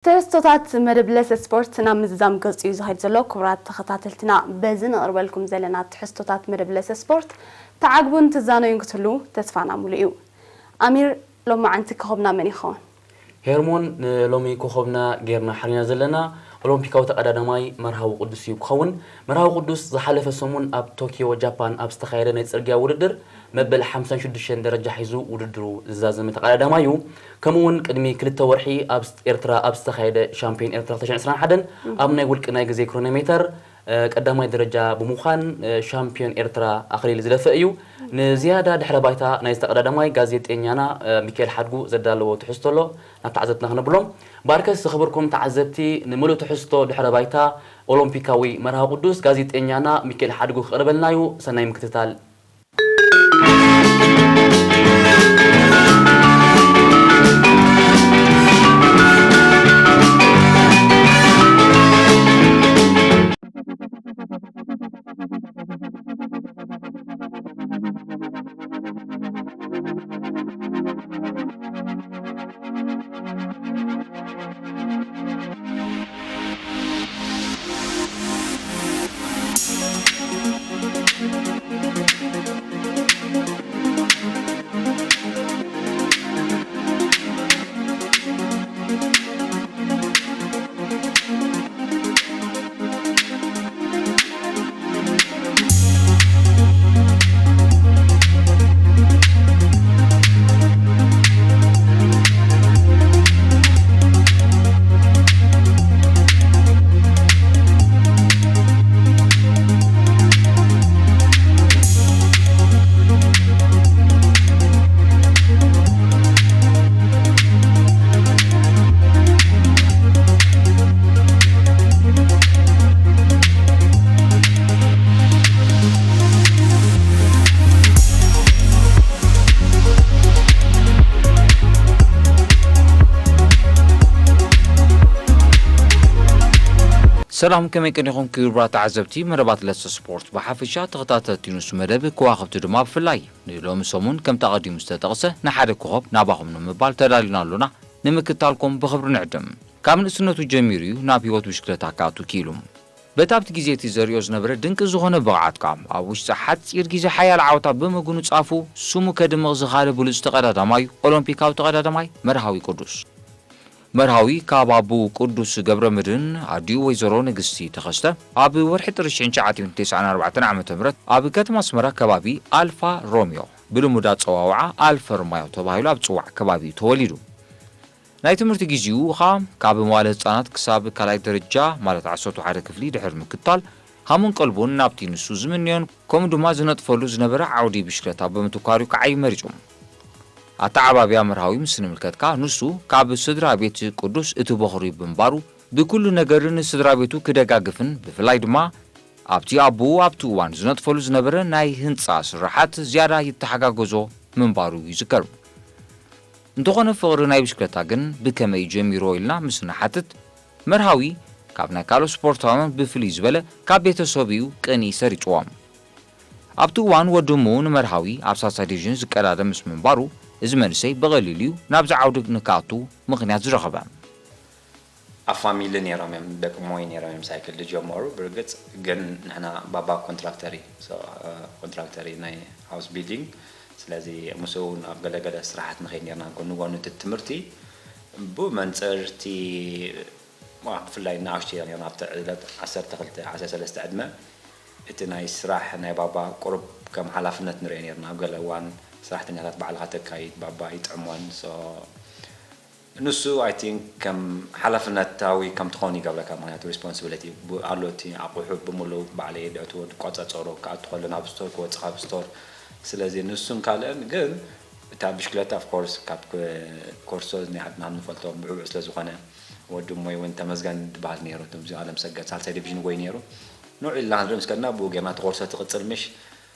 ትሕዝቶታት መደብ ለሰ ስፖርት ናብ ምዝዛም ገጹ እዩ ዝኸይድ ዘሎ። ክቡራት ተኸታተልትና፣ በዚ ነቕርበልኩም ዘለና ትሕዝቶታት መደብ ለሰ ስፖርት ተዓግቡን ትዛነዩን ክትህሉ ተስፋና ሙሉእ እዩ። ኣሚር፣ ሎማዓንቲ ኮኸብና መን ይኸውን? ሄርሞን፣ ንሎሚ ኮኸብና ጌርና ሓሪና ዘለና ኦሎምፒካዊ ተቐዳዳማይ መርሃዊ ቅዱስ እዩ ክኸውን። መርሃዊ ቅዱስ ዝሓለፈ ሰሙን ኣብ ቶኪዮ ጃፓን ኣብ ዝተኻየደ ናይ ጽርግያ ውድድር መበል ሓምሳን ሽዱሽተን ደረጃ ሒዙ ውድድሩ ዝዛዘመ ተቐዳዳማይ እዩ። ከምኡ እውን ቅድሚ ክልተ ወርሒ ኣብ ኤርትራ ኣብ ዝተኻየደ ሻምፒዮን ኤርትራ ክልተ ሽሕን ዕስራን ሓደን ኣብ ናይ ውልቂ ናይ ግዜ ክሮኖሜተር ቀዳማይ ደረጃ ብምዃን ሻምፒዮን ኤርትራ ኣኽሊል ዝደፈእ እዩ። ንዝያዳ ድሕረ ባይታ ናይዚ ተቐዳዳማይ ጋዜጠኛና ሚካኤል ሓድጉ ዘዳለዎ ትሕዝቶ ኣሎ፣ ናብ ተዓዘብትና ክነብሎም። ባርከስ ዝኸበርኩም ተዓዘብቲ፣ ንምሉእ ትሕዝቶ ድሕረ ባይታ ኦሎምፒካዊ መርሃዊ ቅዱስ ጋዜጠኛና ሚካኤል ሓድጉ ክቐርበልና እዩ። ሰናይ ምክትታል። ሰላም፣ ከመይ ቀኒኹም ክቡራት ተዓዘብቲ መደባት ለሰ ስፖርት፣ ብሓፈሻ ተኸታተልቲ ንሱ መደብ፣ ከዋኽብቲ ድማ ብፍላይ። ንሎሚ ሰሙን ከምቲ ኣቐዲሙ ዝተጠቕሰ ንሓደ ኮኸብ ናባኹም ንምባል ተዳሊና ኣሎና። ንምክታልኩም ብኽብሪ ንዕድም። ካብ ንእስነቱ ጀሚሩ እዩ ናብ ህይወት ብሽክለታ ክኣቱ ክኢሉ። በቲ ኣብቲ ግዜ እቲ ዘርእዮ ዝነበረ ድንቂ ዝኾነ ብቕዓት ከኣ ኣብ ውሽጢ ሓጺር ግዜ ሓያል ዓወታ ብምጉንጻፉ ስሙ ከድምቕ ዝኸኣለ ብሉጽ ተቐዳዳማይ እዩ ኦሎምፒካዊ ተቐዳዳማይ መርሃዊ ቅዱስ። መርሃዊ ካብ ኣቦኡ ቅዱስ ገብረ መድህን ኣዲኡ ወይዘሮ ንግስቲ ተኸስተ ኣብ ወርሒ ጥሪ ሽሕን ትሽዓተ ሚእትን ተስዓን ኣርባዕተን ዓመተ ምህረት ኣብ ከተማ ኣስመራ ከባቢ ኣልፋ ሮሚዮ ብልሙድ ኣጸዋውዓ ኣልፈ ሮማዮ ተባሂሉ ኣብ ዝጽዋዕ ከባቢ እዩ ተወሊዱ። ናይ ትምህርቲ ግዜኡ ኸኣ ካብ መዋለ ህጻናት ክሳብ ካልኣይ ደረጃ ማለት ዓሰርተ ሓደ ክፍሊ ድሕሪ ምክታል ሃሙን ቀልቡን ናብቲ ንሱ ዝምንዮን ከምኡ ድማ ዝነጥፈሉ ዝነበረ ዓውዲ ብሽክለታ ብምትኳር እዩ ክዓዪ መሪጹ። ኣተዓባብያ መርሃዊ ምስ ንምልከት ከኣ ንሱ ካብ ስድራ ቤት ቅዱስ እቲ በኹሪ ብምንባሩ ብኩሉ ነገር ንስድራ ቤቱ ክደጋግፍን ብፍላይ ድማ ኣብቲ ኣቦኡ ኣብቲ እዋን ዝነጥፈሉ ዝነበረ ናይ ህንጻ ስራሓት ዝያዳ ይተሓጋገዞ ምንባሩ ይዝከር። እንተኾነ ፍቕሪ ናይ ብሽክለታ ግን ብከመይ ጀሚርዎ ኢልና ምስ ንሓትት፣ መርሃዊ ካብ ናይ ካልኦት ስፖርታውያን ብፍልይ ዝበለ ካብ ቤተሰቡ እዩ ቅኒ ሰሪጽዎ። ኣብቲ እዋን ወዲ እሙ ንመርሃዊ ኣብ ሳልሳይ ዲቪዥን ዝቀዳደም ምስ ምንባሩ፣ እዚ መንእሰይ ብቐሊሉ እዩ ናብዚ ዓውዲ ንክኣቱ ምኽንያት ዝረኸበ። ኣብ ፋሚሊ ነይሮም እዮም፣ ደቂ እሞይ ነይሮም እዮም ሳይክል ዝጀመሩ። ብርግጽ ግን ንሕና ባባ ኮንትራክተር እዩ፣ ሶ፣ እ፣ ኮንትራክተር እዩ ናይ ሃውስ ቢልዲንግ። ስለዚ ምስኡ ናብ ገለገለ ስራሓት ንኸይድ ነርና፣ ጎኒ ጎኒ እቲ ትምህርቲ። ብመንጽር እቲ፣ ዋ፣ ብፍላይ ንኣሽቱ እዮም ነርና፣ ኣብቲ ዕለት ዓሰርተ ክልተ፣ ዓሰርተ ሰለስተ ዕድመ፣ እቲ ናይ ስራሕ ናይ ባባ ቁሩብ ከም ሓላፍነት ንሪኦ ነርና። ኣብ ገለ እዋን ሰራሕተኛታት ባዕልኻ ተካይድ፣ ባባ ይጥዕሞን። ሶ፣ ንሱ፣ ኣይ ቲንክ፣ ከም ሓላፍነታዊ ከም ትኸውን ይገብረካ፣ ምኽንያቱ ሪስፖንሲቢሊቲ ኣሎ፣ እቲ ኣቑሑ ብምሉእ ባዕለይ እየ ደእትዎ፣ ዝቆጻጸሮ፣ ክኣቱ ከሎ ናብ ስቶር፣ ክወጽእ ካብ ስቶር። ስለዚ ንሱን ካልእን፣ ግን እታ ብሽክለታ፣ ኦፍ ኮርስ፣ ካብ ኮ-፣ ኮርሶ ናይ ዓድና ንፈልጦ ብዕቡዕ ስለ ዝኾነ፣ ወዲ እሞይ እውን ተመስገን ዝበሃል ነይሩ፣ እቶም እዚኦም ኣለም ሰገድ ሳልሳይ ዲቪዥን ወይ ነይሩ። ንዑ ኢልና ክንርኢ ምስ ከድና፣ ብኡ ጌርና እቲ ኮርሶ ትቕጽል ምሽ።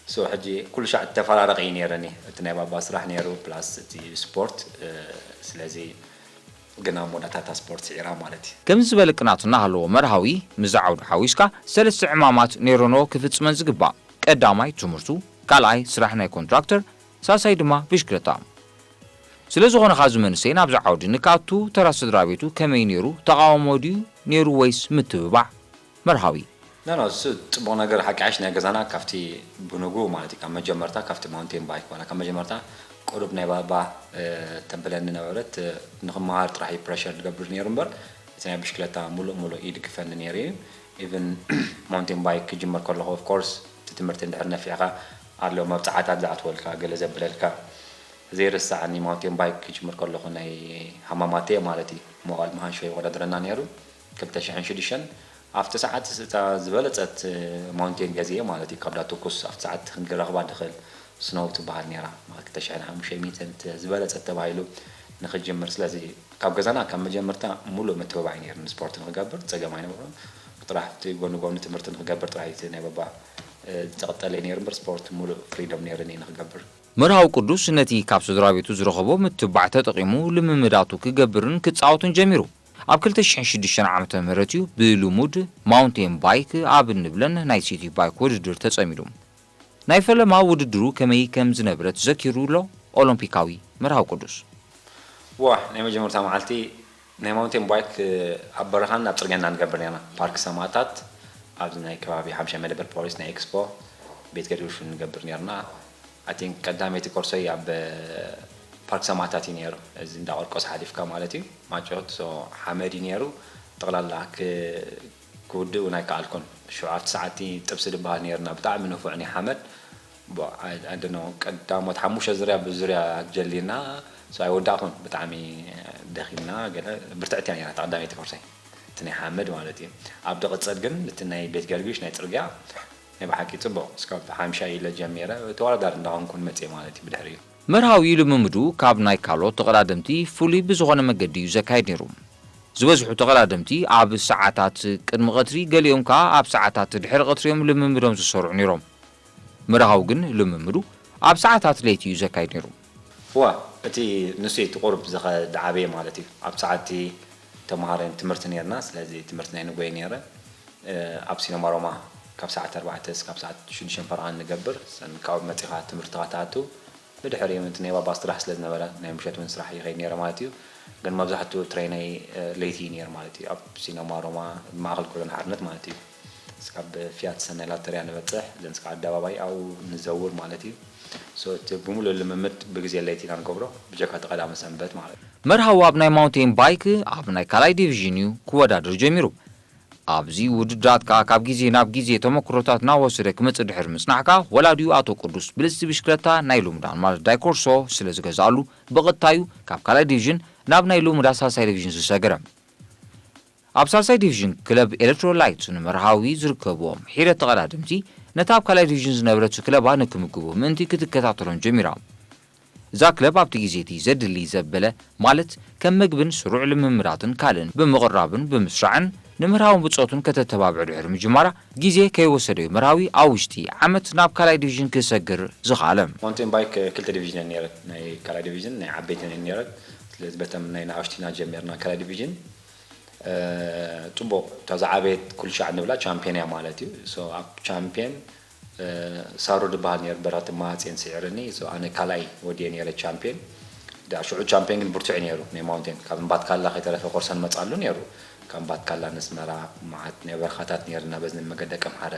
ሶ፣ ሕጂ ኩሉ ሻዕ እተፈራረቐ እዩ ነይረኒ። እቲ ናይ ባባ ስራሕ ነይሩ፣ ፕላስ እቲ ስፖርት፣ እ፣ ስለዚ ግን ኣብ መወዳእታ እታ ስፖርት ስዒራ ማለት እዩ። ከምዚ ዝበለ ቅናት እናሃለዎ መርሃዊ፣ ምስዚ ዓውዲ ሓዊስካ ሰለስተ ዕማማት ነይረኖ ክፍጽመን ዝግባእ። ቀዳማይ ትምህርቱ፣ ካልኣይ ስራሕ ናይ ኮንትራክተር፣ ሳልሳይ ድማ ብሽክለታ። ስለ ዝኾነ፣ ኻዚ መንእሰይ ናብዚ ዓውዲ ንክኣቱ ተራ ስድራ ቤቱ ከመይ ነይሩ? ተቓውሞ ድዩ ነይሩ ወይስ ምትብባዕ? መርሃዊ። ኖ፣ ኖ፣ እሱ ጽቡቕ ነገር፣ ሓቂ ሓሽ ናይ ገዛና ካብቲ ብንጉ ማለት እዩ፣ ካብ መጀመርታ፣ ካብቲ ማውንቴን ባይክ ዋላ ካብ መጀመርታ ቁሩብ ናይ ባባ፣ እ፣ ተብለኒ ነበረት፣ እ፣ ንኽመሃር ጥራሕ እዩ ፕረሸር ዝገብር ነይሩ እምበር፣ እቲ ናይ ብሽክለታ ሙሉእ ሙሉእ ይድግፈኒ ነይሩ እዩ። ኢቭን ማውንቴን ባይክ ክጅምር ከለኹ፣ ኦፍ ኮርስ፣ እቲ ትምህርቲ እንድሕር ነፊዕካ፣ ኣለዉ መብጽዓታት ዝኣትወልካ፣ ገለ ዘብለልካ። ዘይርሳዕኒ ማውንቴን ባይክ ክጅምር ከለኹ፣ ናይ ሃማማተየ ማለት እዩ፣ መዋል መሃንሾ ይወዳደረና ነይሩ። ክልተ ሽሕን ሽዱሽተን ኣብቲ ሰዓት እታ ዝበለጸት ማውንቴን ገዚኤ ማለት እዩ። ካብ ዳቶኩስ ኣብቲ ሰዓት ክንረኽባ ንኽእል ስኖው ትበሃል ነይራ፣ ማለት ክልተ ሽሕን ሓሙሽተ ሚእትን ዝበለጸት ተባሂሉ ንኽጅምር። ስለዚ ካብ ገዛና ካብ መጀመርታ ሙሉእ ምትብባዕ ነይሩ ንስፖርት ንኽገብር፣ ጸገም ኣይነበሮን። ጥራሕ እቲ ጎኒ ጎኒ ትምህርቲ ንኽገብር ጥራሕ እዩ እቲ ናይ ባባ፣ እ፣ ዝተቐጠለ ነይሩ እምበር ስፖርት ሙሉእ ፍሪዶም ነይሩኒ ንኽገብር። መርሃዊ ቅዱስ ነቲ ካብ ስድራ ቤቱ ዝረኸቦ ምትብባዕ ተጠቒሙ ልምምዳቱ ክገብርን ክጻወትን ጀሚሩ። ኣብ ክልተ ሽሕን ሽዱሽተን ዓመተ ምህረት እዩ ብልሙድ ማውንቴን ባይክ ኣብ እንብለን ናይ ሲቲ ባይክ ውድድር ተጸሚዱ። ናይ ፈለማ ውድድሩ ከመይ ከም ዝነበረት ዘኪሩ ኣሎ ኦሎምፒካዊ መርሃዊ ቅዱስ። ዋ፣ ናይ መጀመርታ መዓልቲ ናይ ማውንቴን ባይክ ኣብ በረኻን ኣብ ጽርግያን ኢና ንገብር ነርና። ፓርክ ሰማእታት፣ ኣብዚ ናይ ከባቢ ሓምሻይ መደበር ፖሊስ ናይ ኤክስፖ ቤት ገርግሽ ንገብር ነርና። ኣይ ቲንክ ቀዳመይቲ ኮርሰይ ኣብ ፓርክ ሰማእታት እዩ ነይሩ። እዚ እንዳ ቆርቆስ ሓሊፍካ ማለት እዩ። ማይጨውት፣ ሶ፣ ሓመድ እዩ ነይሩ። ጠቕላላ ክ-፣ ክውድእ እውን ኣይከኣልኩን። ሽዑ ኣብቲ ሰዓት ጥብሲ ዝበሃል ነይርና፣ ብጣዕሚ ንፉዕ ናይ ሓመድ። ቦ-፣ ኣይ፣ ኣይ ዶንት ኖ፣ ቀዳሞት ሓሙሽተ ዙርያ ብዙርያ ጀሊና፣ ሶ፣ ኣይወዳእኩን። ብጣዕሚ ደኺምና፣ ገለ ብርትዕቲ እያ ነይራ፣ እታ ቀዳመይቲ ኮርሰይ። እቲ ናይ ሓመድ ማለት እዩ። ኣብ ዝቕጽል ግን፣ እቲ ናይ ቤት ገርግሽ ናይ ጽርግያ ናይ ብሓቂ ጽቡቕ። እስካብ ሓምሻይ ኢለ ጀሚረ፣ ተወዳዳሪ እንዳኾንኩን መጽየ ማለት እዩ ብድሕሪኡ። መርሃዊ ልምምዱ ካብ ናይ ካልኦት ተቐዳደምቲ ፍሉይ ብዝኾነ መገዲ እዩ ዘካይድ ነይሩ። ዝበዝሑ ተቐዳደምቲ ኣብ ሰዓታት ቅድሚ ቀትሪ፣ ገሊኦም ከኣ ኣብ ሰዓታት ድሕሪ ቀትሪ እዮም ልምምዶም ዝሰርዑ ነይሮም። መርሃዊ ግን ልምምዱ ኣብ ሰዓታት ለይቲ እዩ ዘካይድ ነይሩ። እዋ፣ እቲ ንሱ እዩ እቲ ቁሩብ ዝኸ-፣ ዝዓበየ ማለት እዩ። ኣብ ሰዓት ተምሃራይ ትምህርቲ ነይርና፣ ስለዚ ትምህርቲ ናይ ንጎይ ነይረ። እ፣ ኣብ ሲነማ ሮማ ካብ ሰዓት ኣርባዕተ እስካብ ሰዓት ሽዱሽተ ፈረቓ ንገብር። ሰን ካብኡ መጺኻ ትምህርትኻ ትኣቱ። ብድሕሪኡ እቲ ናይ ባባ ስራሕ ስለ ዝነበረ፣ ናይ ምሸት እውን ስራሕ ይኸይድ ነይረ ማለት እዩ። ግን መብዛሕትኡ ትሬነይ፣ እ፣ ለይቲ እዩ ነይሩ ማለት እዩ። ኣብ ሲነማ ሮማ፣ ማእከል ጎደና ሓርነት ማለት እዩ። እስካብ ፊያት ሰናይ ላተርያ ንበጽሕ፣ ዘን እስካብ ኣደባባይ ኣብኡ ንዘውር ማለት እዩ። ሶ፣ እቲ ብምሉእ ልምምድ ብግዜ ለይቲ ኢና ንገብሮ፣ ብጀካ እቲ ቀዳመ ሰንበት ማለት እዩ። መርሃዊ ኣብ ናይ ማውንቴን ባይክ ኣብ ናይ ካልኣይ ዲቪዥን እዩ ክወዳደር ጀሚሩ። ኣብዚ ውድድራት ከኣ ካብ ግዜ ናብ ግዜ ተመክሮታት እናወሰደ ክመጽእ ድሕሪ ምጽናሕ ከኣ፣ ወላዲኡ ኣቶ ቅዱስ ብልጽቲ ብሽክለታ ናይ ልሙዳን ማለት ዳይኮርሶ ስለ ዝገዝኣሉ፣ ብቐጥታ'ዩ ካብ ካልኣይ ዲቪዥን ናብ ናይ ልሙዳ ሳልሳይ ዲቪዥን ዝሰገረ። ኣብ ሳልሳይ ዲቪዥን ክለብ ኤሌክትሮላይት ንመርሃዊ ዝርከብዎም ሒደት ተቐዳደምቲ፣ ነታ ኣብ ካልኣይ ዲቪዥን ዝነበረት ክለባ ንክምግቡ ምእንቲ ክትከታተሎም ጀሚራ። እዛ ክለብ ኣብቲ ግዜ እቲ ዘድሊ ዘበለ፣ ማለት ከም መግብን ስሩዕ ልምምዳትን ካልእን ብምቕራብን ብምስራዕን፣ ንምርሃውን ብጾቱን ከተተባብዕ ድሕሪ ምጅማራ፣ ግዜ ከይወሰደ'ዩ መርሃዊ ኣብ ውሽጢ ዓመት ናብ ካልኣይ ዲቪዥን ክሰግር ዝኸኣለ። ማውንቴን ባይክ ክልተ ዲቪዥን እየን ነይረን፣ ናይ ካልኣይ ዲቪዥን፣ ናይ ዓበይትን እየን ነይረን። ስለዚ በተን ናይ ንኣሽቱ ኢና ጀሚርና ካልኣይ ዲቪዥን። እ፣ ጽቡቕ፣ እታ ዝዓበየት ኩሉ ሻዕ ንብላ ቻምፒዮን እያ ማለት እዩ። ሶ ኣብ ቻምፒዮን፣ እ፣ ሳሩ ዝበሃል ነይሩ፣ በረኸት ማሃጽየን ስዒርኒ። ሶ ኣነ ካልኣይ ወዲየ ነይረ ቻምፒዮን። ዳ ሽዑ ቻምፒዮን ግን ብርቱዕ ነይሩ፣ ናይ ማውንቴን። ካብ እምባትካላ ከይተረፈ ኮርሳ ንመጽኣሉ ነይሩ። ካብ እምባትካላ ነስመራ መዓት ናይ በረኻታት ነይርና፣ በዚ መገዲ ደቀምሓረ።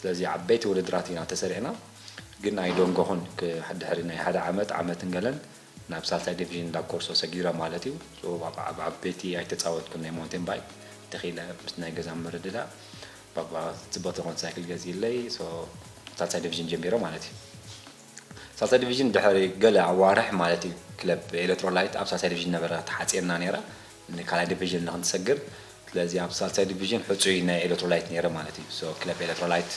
ስለዚ ዓበይቲ ውድድራት ኢና ተሰሪዕና። ግን ኣይደንጎኹን፣ ክ-፣ ድሕሪ ናይ ሓደ ዓመት፣ ዓመትን ገለን ናብ ሳልሳይ ዲቪዥን ዳብ ኮርሶ ሰጊረ ማለት እዩ። ሶ፣ ኣብ፣ ኣብ ዓበይቲ ኣይተጻወትኩን ናይ ማውንቴን ባይክ። ተኺለ ምስ ናይ ገዛ ምርድዳእ፣ ባባ ጽብቕቲ ዝኾነት ሳይክል ገዚእለይ። ሶ፣ ሳልሳይ ዲቪዥን ጀሚረ ማለት እዩ። ሳልሳይ ዲቪዥን ድሕሪ ገለ ኣዋርሕ ማለት እዩ፣ ክለብ ኤሌክትሮላይት ኣብ ሳልሳይ ዲቪዥን ነበረ ተሓጺርና ነይራ፣ ንካልኣይ ዲቪዥን ንኽንሰግር። ስለዚ ኣብ ሳልሳይ ዲቪዥን ሕጹይ ናይ ኤሌክትሮላይት ነይረ ማለት እዩ። ሶ፣ ክለብ ኤሌክትሮላይት፣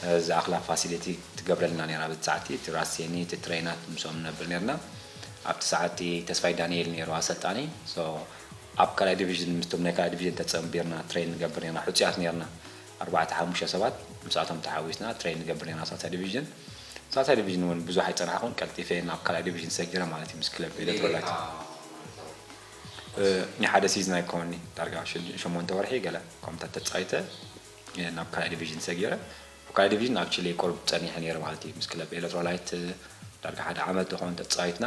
እ፣ ዝኣኽላ ፋሲሊቲ ትገብረልና ነይራ በቲ ሰዓቲ፣ እቲ ራሴኒ፣ እቲ ትሬናት ምስኦም ንነብር ነርና። ኣብቲ ሰዓቲ ተስፋይ ዳንኤል ነይሩ ኣሰልጣኒ። ሶ፣ ኣብ ካልኣይ ዲቪዥን ምስቶም ናይ ካልኣይ ዲቪዥን ተጸንቢርና ትሬን ንገብር ነርና፣ ሕጹያት ነርና። ኣርባዕተ ሓሙሽተ ሰባት ምስኣቶም ተሓዊስና ትሬን ንገብር ነርና ሳልሳይ ዲቪዥን። ሳልሳይ ዲቪዥን እውን ብዙሕ ኣይጸናሕኩን፣ ቀልጢፈ ናብ ካልኣይ ዲቪዥን ሰጊረ ማለት እዩ፣ ምስ ክለብ ኤሌክትሮላይት። እ፣ ናይ ሓደ ሲዝን ኣይኮነኒ፣ ዳርጋ ሸ-፣ ሸሞንተ ወርሒ ገለ ከምታት ተጻይተ፣ እ፣ ናብ ካልኣይ ዲቪዥን ሰጊረ። ኣብ ካልኣይ ዲቪዥን ኣክቹሊ ቁሩብ ጸኒሐ ነይረ ማለት እዩ። ምስ ክለብ ኤሌክትሮላይት፣ እ፣ ዳርጋ ሓደ ዓመት ዝኾን ተጻዊትና።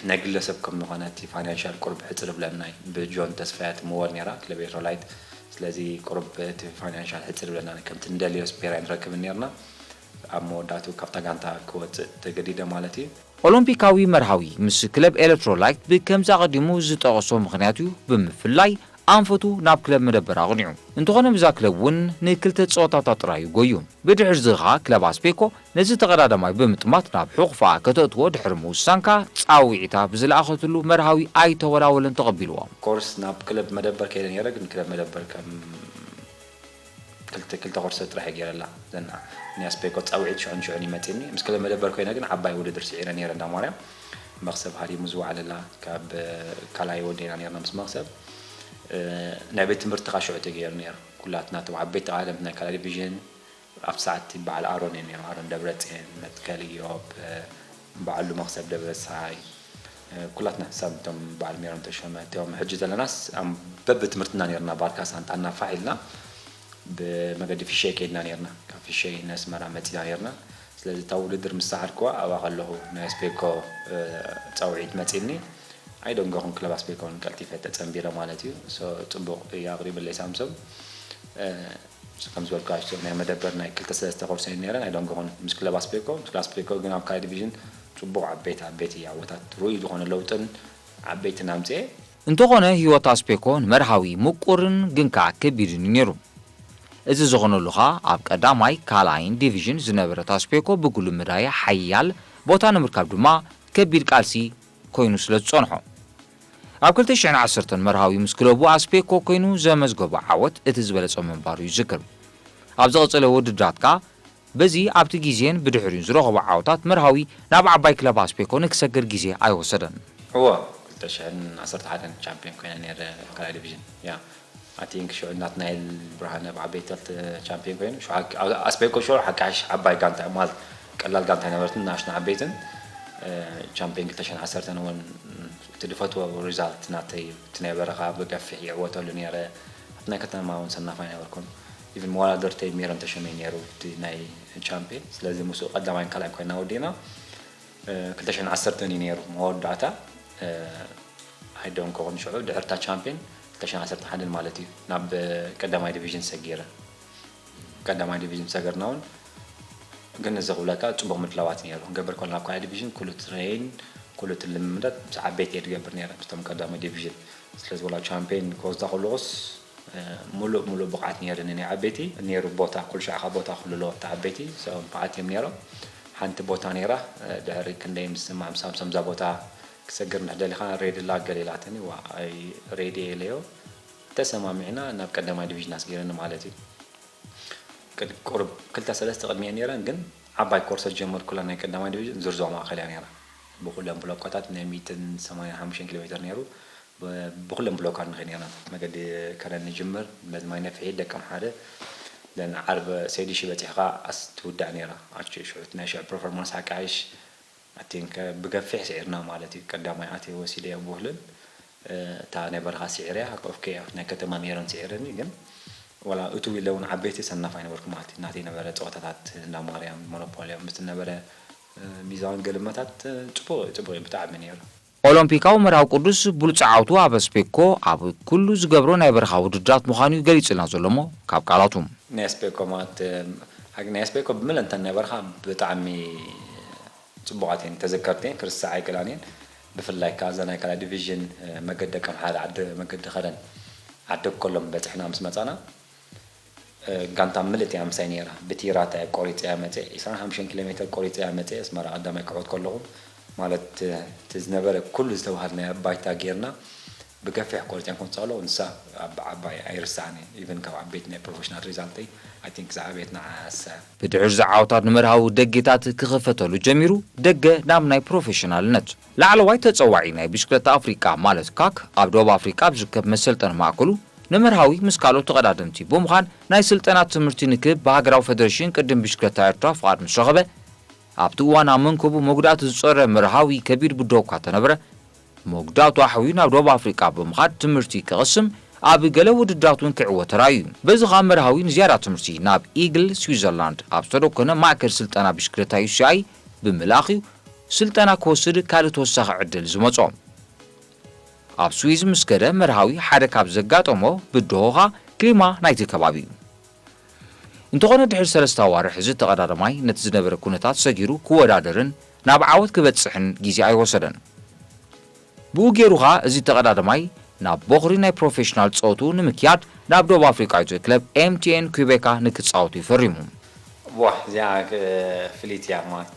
ናይ ግለሰብ ከም ዝኾነ እቲ ፋይናንሻል ቁርብ ሕፅር ብለናይ ብጆን ተስፋያ ትምወል ነይራ ክለብ ኤርትራላይት። ስለዚ ቁርብ እቲ ፋይናንሻል ሕፅር ብለና ከምቲ ንደልዮ ስፔር ኣይንረክብን ነርና። ኣብ መወዳእቱ ካብታ ጋንታ ክወፅእ ተገዲደ ማለት እዩ። ኦሎምፒካዊ መርሃዊ ምስ ክለብ ኤሌክትሮላይት ብከምዚ ኣቐዲሙ ዝጠቐሶ ምኽንያት እዩ ብምፍላይ ኣንፈቱ ናብ ክለብ መደበር ኣቕኒዑ። እንተኾነ ብዛ ክለብ እውን ንክልተ ጸወታታት ጥራይ እዩ ጎዩ። ብድሕርዚ ኸኣ ክለብ ኣስፔኮ ነዚ ተቐዳዳማይ ብምጥማት ናብ ሕቑፋኣ ከተእትዎ ድሕሪ ምውሳንካ ጻውዒታ ብዝለኣኸትሉ መርሃዊ ኣይተወላወለን ተቐቢልዎ። ኮርስ ናብ ክለብ መደበር ከይደ ነይረ፣ ግን ክለብ መደበር ከም ክልተ ክልተ ኮርሰ ጥራሕ ገይረላ ዘና ናይ ኣስፔኮ ጻውዒት ሽዑን ሽዑን ይመጽኒ። ምስ ክለብ መደበር ኮይነ ግን ዓባይ ውድድር ስዒረ ነይረ እንዳ ማርያም። መኽሰብ ሃሪሙ ዝወዓለላ ካብ ካልኣይ ወደና ነርና ምስ መኽሰብ ናይ ቤት ትምህርቲ ካ ሽዑ ተገይሩ ነይሩ። ኩላትና እቶም ዓበይቲ ዓለምት ናይ ካልኣይ ዲቪዥን ኣብቲ ሰዓት በዓል ኣሮን እዮም ነይሮም። ኣሮን ደብረፅዮን፣ መትከል ኢዮብ፣ በዓሉ መኽሰብ ደብረፀሃይ፣ ኩላትና ሳብ እቶም በዓል ሜሮን ተሾመ እቶም ሕጂ ዘለናስ በብትምህርትና ነርና ባርካ ሳንጣና ፋሕ ኢልና ብመገዲ ፊሸይ ከይድና ነርና። ካብ ፊሸይ ነስመራ መፂና ነርና። ስለዚ እታ ውድድር ምስ ሰዓርክዋ ኣብኣ ከለኹ ናይ ኣስፔኮ ፃውዒት መፂኒ። ኣይደንገኹን ክለብ ኣስፔኮ እውን ቀልጢፈ ተፀንቢረ ማለት እዩ። ሶ ፅቡቕ እዩ ኣቕሪብለይ ሳምሶም። እ፣ ከም ዝበልኩ ኣሽቶ ናይ መደበር ናይ ክልተ ሰለስተ ኮርስ እየን ነይረን። ኣይደንገኹን ምስ ክለብ ኣስፔኮ። ምስ ክለብ ኣስፔኮ ግን ኣብ ካልኣይ ዲቪዥን ፅቡቕ ዓበይቲ ዓበይቲ ዓወታት ርኡይ ዝኾነ ለውጥን ዓበይትን ኣምፅኤ። እንተኾነ ህይወት ኣስፔኮ ንመርሃዊ ምቁርን ግን ከኣ ከቢድን እዩ ነይሩ። እዚ ዝኾነሉ ኸኣ ኣብ ቀዳማይ ካልኣይን ዲቪዥን ዝነበረት ኣስፔኮ ብጉልምዳያ ሓያል ቦታ ንምርካብ ድማ ከቢድ ቃልሲ ኮይኑ ስለ ዝጸንሖ። ኣብ ክልተ ሽሕን ዓሰርተን መርሃዊ ምስ ክለቡ ኣስፔኮ ኮይኑ ዘመዝገቦ ዓወት እቲ ዝበለጸ ምንባሩ ይዝክር። ኣብ ዝቐጸለ ውድድራት ከኣ በዚ ኣብቲ ግዜን ብድሕሪኡን ዝረኸቦ ዓወታት መርሃዊ ናብ ዓባይ ክለብ ኣስፔኮ ንክሰግር ግዜ ኣይወሰደን። እወ፣ ክልተ ሽሕን ዓሰርተ ሓደን ቻምፒዮን ኮይነ ነይረ ካልኣይ ዲቪዥን። ያ፣ I think ሽዑ ናትናኤል ብርሃነ ብዓበይቲ ክልተ ቻምፒዮን ኮይኑ፣ ሽዑ ሓቂ-፣ ኣብ-፣ ኣስቤኮ ሽዑ ሓቃሽ ዓባይ ጋንታ ማለት ቀላል ጋንታ ኣይነበረትን፣ ንኣሽቱ ዓበይትን፣ እ፣ ቻምፒዮን ክልተ ሽሕን ዓሰርተን እውን እቲ ዝፈትዎ ሪዛልት ናተይ እዩ። እቲ ናይ በረኻ ብገፊሕ ይዕወተሉ ነይረ። ኣብቲ ናይ ከተማ እውን ሰናፋይ ኣይነበርኩን። ኢቭን መወዳደርተይ ሜሮን ተሾመ እዩ ነይሩ፣ እቲ ናይ ቻምፒዮን። ስለዚ ምስኡ ቀዳማይን ካልኣይን ኮይና ወዲእና። እ፣ ክልተ ሽሕን ዓሰርተን እዩ ነይሩ መወዳእታ። እ፣ ኣይደንኮኹን ሽዑ ድሕርታ ቻምፒዮን ክልተ ሽሕን ዓሰርተ ሓደን ማለት እዩ ናብ ቀዳማይ ዲቪዥን ሰጊረ። ቀዳማይ ዲቪዥን ሰገርና እውን ግን እዚ ክብለካ ጽቡቕ ምድላዋት ነይሩ። ክንገብር ከለና ኣብ ካልኣይ ዲቪዥን ኩሉ ትሬን፣ ኩሉ እቲ ልምምዳት ምስ ዓበይቲ እየ ዝገብር ነይረ፣ ምስቶም ቀዳማይ ዲቪዥን። ስለዚ ወላ ቻምፒዮን ክወስዳ ከለኹስ፣ እ፣ ሙሉእ ሙሉእ ብቕዓት ነይርኒ። ናይ ዓበይቲ ነይሩ ቦታ፣ ኩሉ ሻዕ ከኣ ቦታ ክልሎ እቲ ዓበይቲ ሰብኣዊ ብቕዓት እዮም ነይሮም። ሓንቲ ቦታ ነይራ፣ እ፣ ድሕሪ ክንደይ ምስማዕ ምስ ሳምሶም እዛ ቦታ ክሰግር እንድሕር ደሊኻ ሬዲ ላክ ገለ ኢላትኒ፣ ዋ፣ ኣይ ሬዲ እየ ኢለዮ። ተሰማሚዕና ናብ ቀዳማይ ዲቪዥን ኣስጊረኒ ማለት እዩ። ቅድ-፣ ቁሩብ ክልተ ሰለስተ ቅድሚኤን ነይረን፣ ግን ዓባይ ኮርስ ዝጀመርኩላ ናይ ቀዳማይ ዲቪዥን ዝርዝዋ ማእከል እያ ነይራ። ብኹለን ብሎኮታት ናይ ሚእትን ሰማንያን ሓሙሽተን ኪሎ ሜትር ነይሩ። ብ-፣ ብኹለን ብሎካት ንኸይድ ነይርና። መገዲ ከረን ንጅምር፣ በዚ ማይ ነፍሒ፣ ደቀምሓረ፣ ደን ዓርበ ሰይዲ ሺ በጺሕኻ ኣስ ትውዳእ ነይራ። ኣች ሽዑ ናይ ሽዑ ፐርፎርማንስ ሓቃይሽ፣ I think፣ ብገፊሕ ስዒርና ማለት እዩ። ቀዳማይ ኣትየ ወሲደዮ ብውህልል፣ እ፣ እታ ናይ በረኻ ስዒረያ፣ ኦኬ፣ ኣብቲ ናይ ከተማ ሜሮን ስዒረኒ፣ ግን ዋላ እትው ኢለ እውን ዓበይቲ ሰናፍ ኣይነበርኩን ማለት እዩ። ናተይ ነበረ ጸወታታት እንዳ ማርያም፣ ሞኖፖልዮም፣ ምስ ነበረ፣ እ፣ ሚዛን ገልመታት፣ እ፣ ጽቡቕ፣ ጽቡቕ እዩ ብጣዕሚ ነይሩ። ኦሎምፒካዊ መርሃዊ ቅዱስ ብሉጽ ዓወቱ ኣብ ኣስፔኮ ኣብ ኩሉ ዝገብሮ ናይ በረኻ ውድድራት ምዃኑ እዩ ገሊጹልና ዘሎ እሞ ካብ ቃላቱ። ናይ ኣስፔኮ ማለት፣ እ፣ ሓቂ ናይ ኣስፔኮ ብምለንተን ናይ በረኻ ብጣዕሚ ጽቡቓት እየን፣ ተዘከርቲ እየን፣ ክርስዕ ኣይክእላን እየን። ብፍላይ ከኣ እዛ ናይ ካልኣይ ዲቪዥን፣ እ፣ መገዲ ደቀምሓረ ዓዲ መገዲ ከረን ዓዲ ኮሎም በጺሕና ምስ መጻና፣ እ፣ ጋንታ ምልእቲ እያ ምሳይ ነይራ። ብቲራታ እያ ቆሪጸያ መጽየ፣ ዕስራን ሓሙሽተን ኪሎ ሜትር ቆሪጸያ መጽየ፣ ኣስመራ ቀዳማይ ክዕወት ከለኹ፣ ማለት፣ እ፣ እቲ ዝነበረ ኩሉ ዝተባህለ ናይ ባይታ ጌርና፣ ብገፊሕ ቆሪጸን ከምጽእ ከለኹ፣ ንሳ ኣብ ዓባይ ኣይርስዓን እየ። ኢቨን ካብ ዓበይቲ ናይ ፕሮፌሽናል ሪዛልተይ፣ I think ዝዓበየት ንዓሳ እያ። ብድሕሪ እዚ ዓወታት ንመርሃዊ ደጌታት ክኽፈተሉ ጀሚሩ፣ ደገ ናብ ናይ ፕሮፌሽናልነት። ላዕለዋይ ተጸዋዒ ናይ ብሽክለታ ኣፍሪቃ ማለት ካክ ኣብ ደቡብ ኣፍሪቃ ኣብ ዝርከብ መሰልጠኒ ማእከሉ ንመርሃዊ ምስ ካልኦት ተቐዳደምቲ ብምዃን ናይ ስልጠና ትምህርቲ ንክህብ ብሃገራዊ ፈደረሽን ቅድም ብሽክለታ ኤርትራ ፍቓድ ምስ ረኸበ፣ ኣብቲ እዋን ኣብ መንከቡ መጉዳእቲ ዝጸረ መርሃዊ ከቢድ ብድሆ እኳ እንተነበረ፣ መጉዳእቱ ኣሕውዩ ናብ ደቡብ ኣፍሪቃ ብምኻድ ትምህርቲ ክቕስም ኣብ ገለ ውድድራት እውን ክዕወት ተራእዩ እዩ። በዚ ኸኣ መርሃዊ ንዝያዳ ትምህርቲ ናብ ኢግል ስዊዘርላንድ ኣብ ዝተደኮነ ማእከል ስልጠና ብሽክለታ ዩ ሲ ኣይ ብምልኣኽ እዩ ስልጠና ክወስድ ካልእ ተወሳኺ ዕድል ዝመጾ። ኣብ ስዊዝ ምስ ከደ መርሃዊ ሓደ ካብ ዘጋጠሞ ብድሆኻ ክሊማ ናይቲ ከባቢ እዩ። እንተኾነ ድሕሪ ሰለስተ ኣዋርሕ እዚ ተቐዳዳማይ ነቲ ዝነበረ ኩነታት ሰጊሩ ክወዳደርን ናብ ዓወት ክበጽሕን ግዜ ኣይወሰደን። ብኡ ገይሩ ኸኣ እዚ ተቐዳዳማይ ናብ ቦኽሪ ናይ ፕሮፌሽናል ጸወቱ ንምክያድ ናብ ደቡብ ኣፍሪቃዊት ክለብ ኤምቲኤን ኩቤካ ንክጻወቱ ይፈሪሙ። ዋ እዚኣ ፍሊት እያ ማለት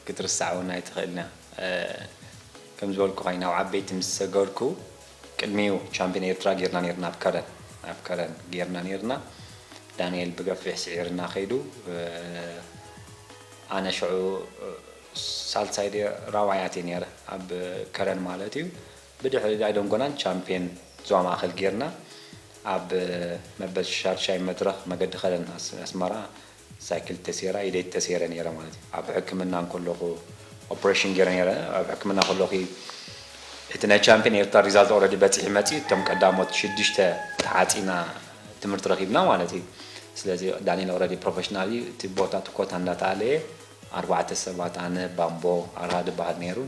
ክትርሳዕ እውን ኣይትኽእልን እያ። ከም ዝበልኩ ኮይኑ ኣብ ዓበይቲ ምስ ሰገርኩ ቅድሚኡ ቻምፒዮን ኤርትራ ጌርና ኔርና ኣብ ከረን ኣብ ከረን ጌርና ኔርና። ዳንኤል ብገፊሕ ስዒርና ከይዱ። ኣነ ሽዑ ሳልሳይ ድየ ራብዓይ ኣትየ ነይረ ኣብ ከረን ማለት እዩ። ብድሕሪ ኣይደንጎናን ቻምፒየን ዞባ ማእኸል ጌርና ኣብ መበል ሻድሻይ መድረኽ መገዲ ከረን ኣስመራ ሳይክል ተሴራ ኢደይ ተሴረ ነይረ ማለት እዩ። ኣብ ሕክምና እንከለኹ ኦፕሬሽን ገይረ ነይረ። ኣብ ሕክምና ከለኹ እቲ ናይ ቻምፒየን ኤርትራ ሪዛልት ኦረዲ በፂሑ መፂ እቶም ቀዳሞት ሽዱሽተ ተዓፂና ትምህርቲ ረኪብና ማለት እዩ። ስለዚ ዳንኤል ኦረዲ ፕሮፌሽናል እዩ። እቲ ቦታ እቲ ኮታ እንዳተኣለየ ኣርባዕተ ሰባት ኣነ፣ ባምቦ ኣርሃ ዝበሃል ነይሩ፣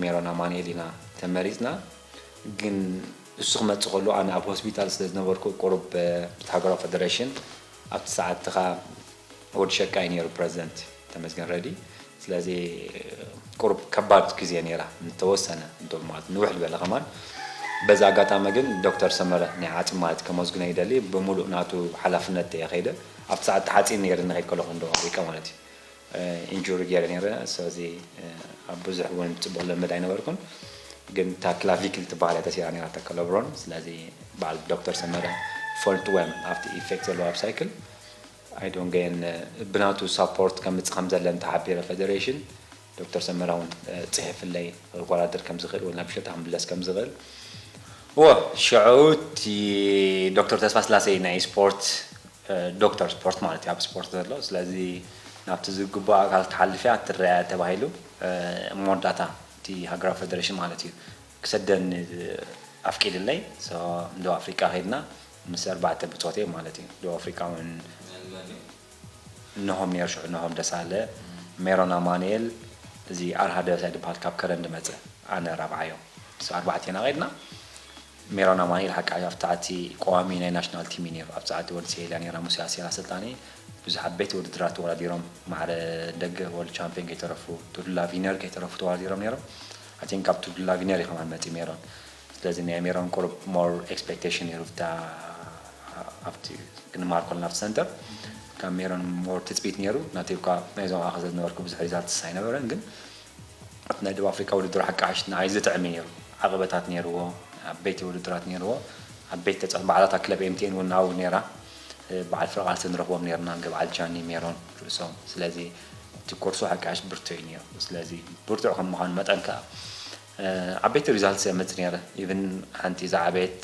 ሜሮን ኣማኑኤል ኢና ተመሪፅና። ግን እሱ ክመፅእ ከሎ ኣነ ኣብ ሆስፒታል ስለ ዝነበርኩ ቁሩብ ብቲ ሃገራዊ ፌደሬሽን ኣብቲ ሰዓት እኻ ወዲ ሸቃ እዩ ነይሩ ፕረዚደንት ተመስገን ረዲ። ስለዚ ቁሩብ ከባድ ግዜ ነይራ ንተወሰነ እንዶ ማለት ንውሕ ዝበለ ከማን። በዚ ኣጋጣሚ ግን ዶክተር ሰመረ ናይ ዓፅም ማለት ከመስግኖ ይደሊ። ብምሉእ ናቱ ሓላፍነት እየ ከይደ። ኣብቲ ሰዓት ተሓፂን ነይረ ንኸይድ ከለኹ እንዶ ኣፍሪቃ ማለት እዩ። ኢንጁሪ ገይረ ነይረ። ስለዚ ኣብ ብዙሕ እውን ፅቡቕ ልምድ ኣይነበርኩን። ግን እታ ክላቪክል ትበሃል እያ ተሲራ ነይራ እታ ኮሎብሮን። ስለዚ በዓል ዶክተር ሰመረ ፈልጥወም ኣብቲ ኢፌክት ዘለዎ ኣብ ሳይክል ኣይዶንገየን ብናቱ ሳፖርት ከምፅእ ከም ዘለን ተሓቢረ ፌደሬሽን ዶክተር ሰመረ እውን ፅሒፍለይ ክወዳደር ከም ዝኽእል ወይ ናብ ሸጣ ክምለስ ከም ዝኽእል። እወ ሽዑ እቲ ዶክተር ተስፋስላሴ ናይ ስፖርት ዶክተር ስፖርት ማለት እዩ ኣብ ስፖርት ዘሎ። ስለዚ ናብቲ ዝግባእ ኣካል ክትሓልፍ እያ ትረኣያ ተባሂሉ መወዳእታ እቲ ሃገራዊ ፌደሬሽን ማለት እዩ ክሰደኒ ኣፍቂድለይ። ንደቡብ ኣፍሪቃ ከይድና ምስ ኣርባዕተ ብጾተይ ማለት እዩ። ደቡብ ኣፍሪቃ እውን እነሆም ነይሩ ሽዑ እነሆም ደሳለ፣ ሜሮን ኣማኑኤል፣ እዚ ኣርሃ ደበሳይ ዝበሃል ካብ ከረን ዝመጸ ኣነ ራብዓዮም። ንሱ ኣርባዕቴና ከይድና ሜሮን ኣማኑኤል ሓቂ ኣብቲ ሰዓት ቀዋሚ ናይ ናሽናል ቲም እዩ ነይሩ። ኣብቲ ሰዓት ወዲ ሴላ ነይራ ሙሴ ኣሴላ ኣሰልጣኒ ብዙሕ ዓበይቲ ውድድራት ተወዳዲሮም ማዕረ ደገ ወርልድ ቻምፒዮን ከይተረፉ ቱዱላ ቪነር ከይተረፉ ተወዳዲሮም ነይሮም። ኣይ ቲንክ ካብ ቱዱላ ቪነር እዩ ከማን መፂ ሜሮን። ስለዚ ናይ ሜሮን ቁሩብ ሞር ኤክስፔክቴሽን ነይሩ ኣብቲ ክንማር ከለና ኣብቲ ሰንተር ካብ ሜሮን ሞር ትፅቢት ነይሩ። ናተይ እኳ ናይዞም ኣኸ ዝነበርኩ ብዙሕ ሪዛልትስ ኣይነበረን ግን ኣብቲ ናይ ደቡብ ኣፍሪካ ውድድር ሓቂ ሓሽ ንዓይ ዝጥዕም እዩ ነይሩ። ዓቐበታት ነይርዎ፣ ዓበይቲ ውድድራት ነይርዎ፣ ዓበይቲ ተፃወት በዓላታ ክለብ ኤምቲኤን እውን ኣብኡ ነይራ። በዓል ፍረቓልሲ ንረኽቦም ነይርና፣ ገብዓል ጃኒ፣ ሜሮን ርእሶም። ስለዚ እቲ ኮርሱ ሓቂ ሓሽ ብርቱዕ እዩ ነይሩ። ስለዚ ብርቱዕ ከም ምዃኑ መጠን ከዓ ዓበይቲ ሪዛልትስ የምፅእ ነይረ። ኢቭን ሓንቲ ዝዓበየት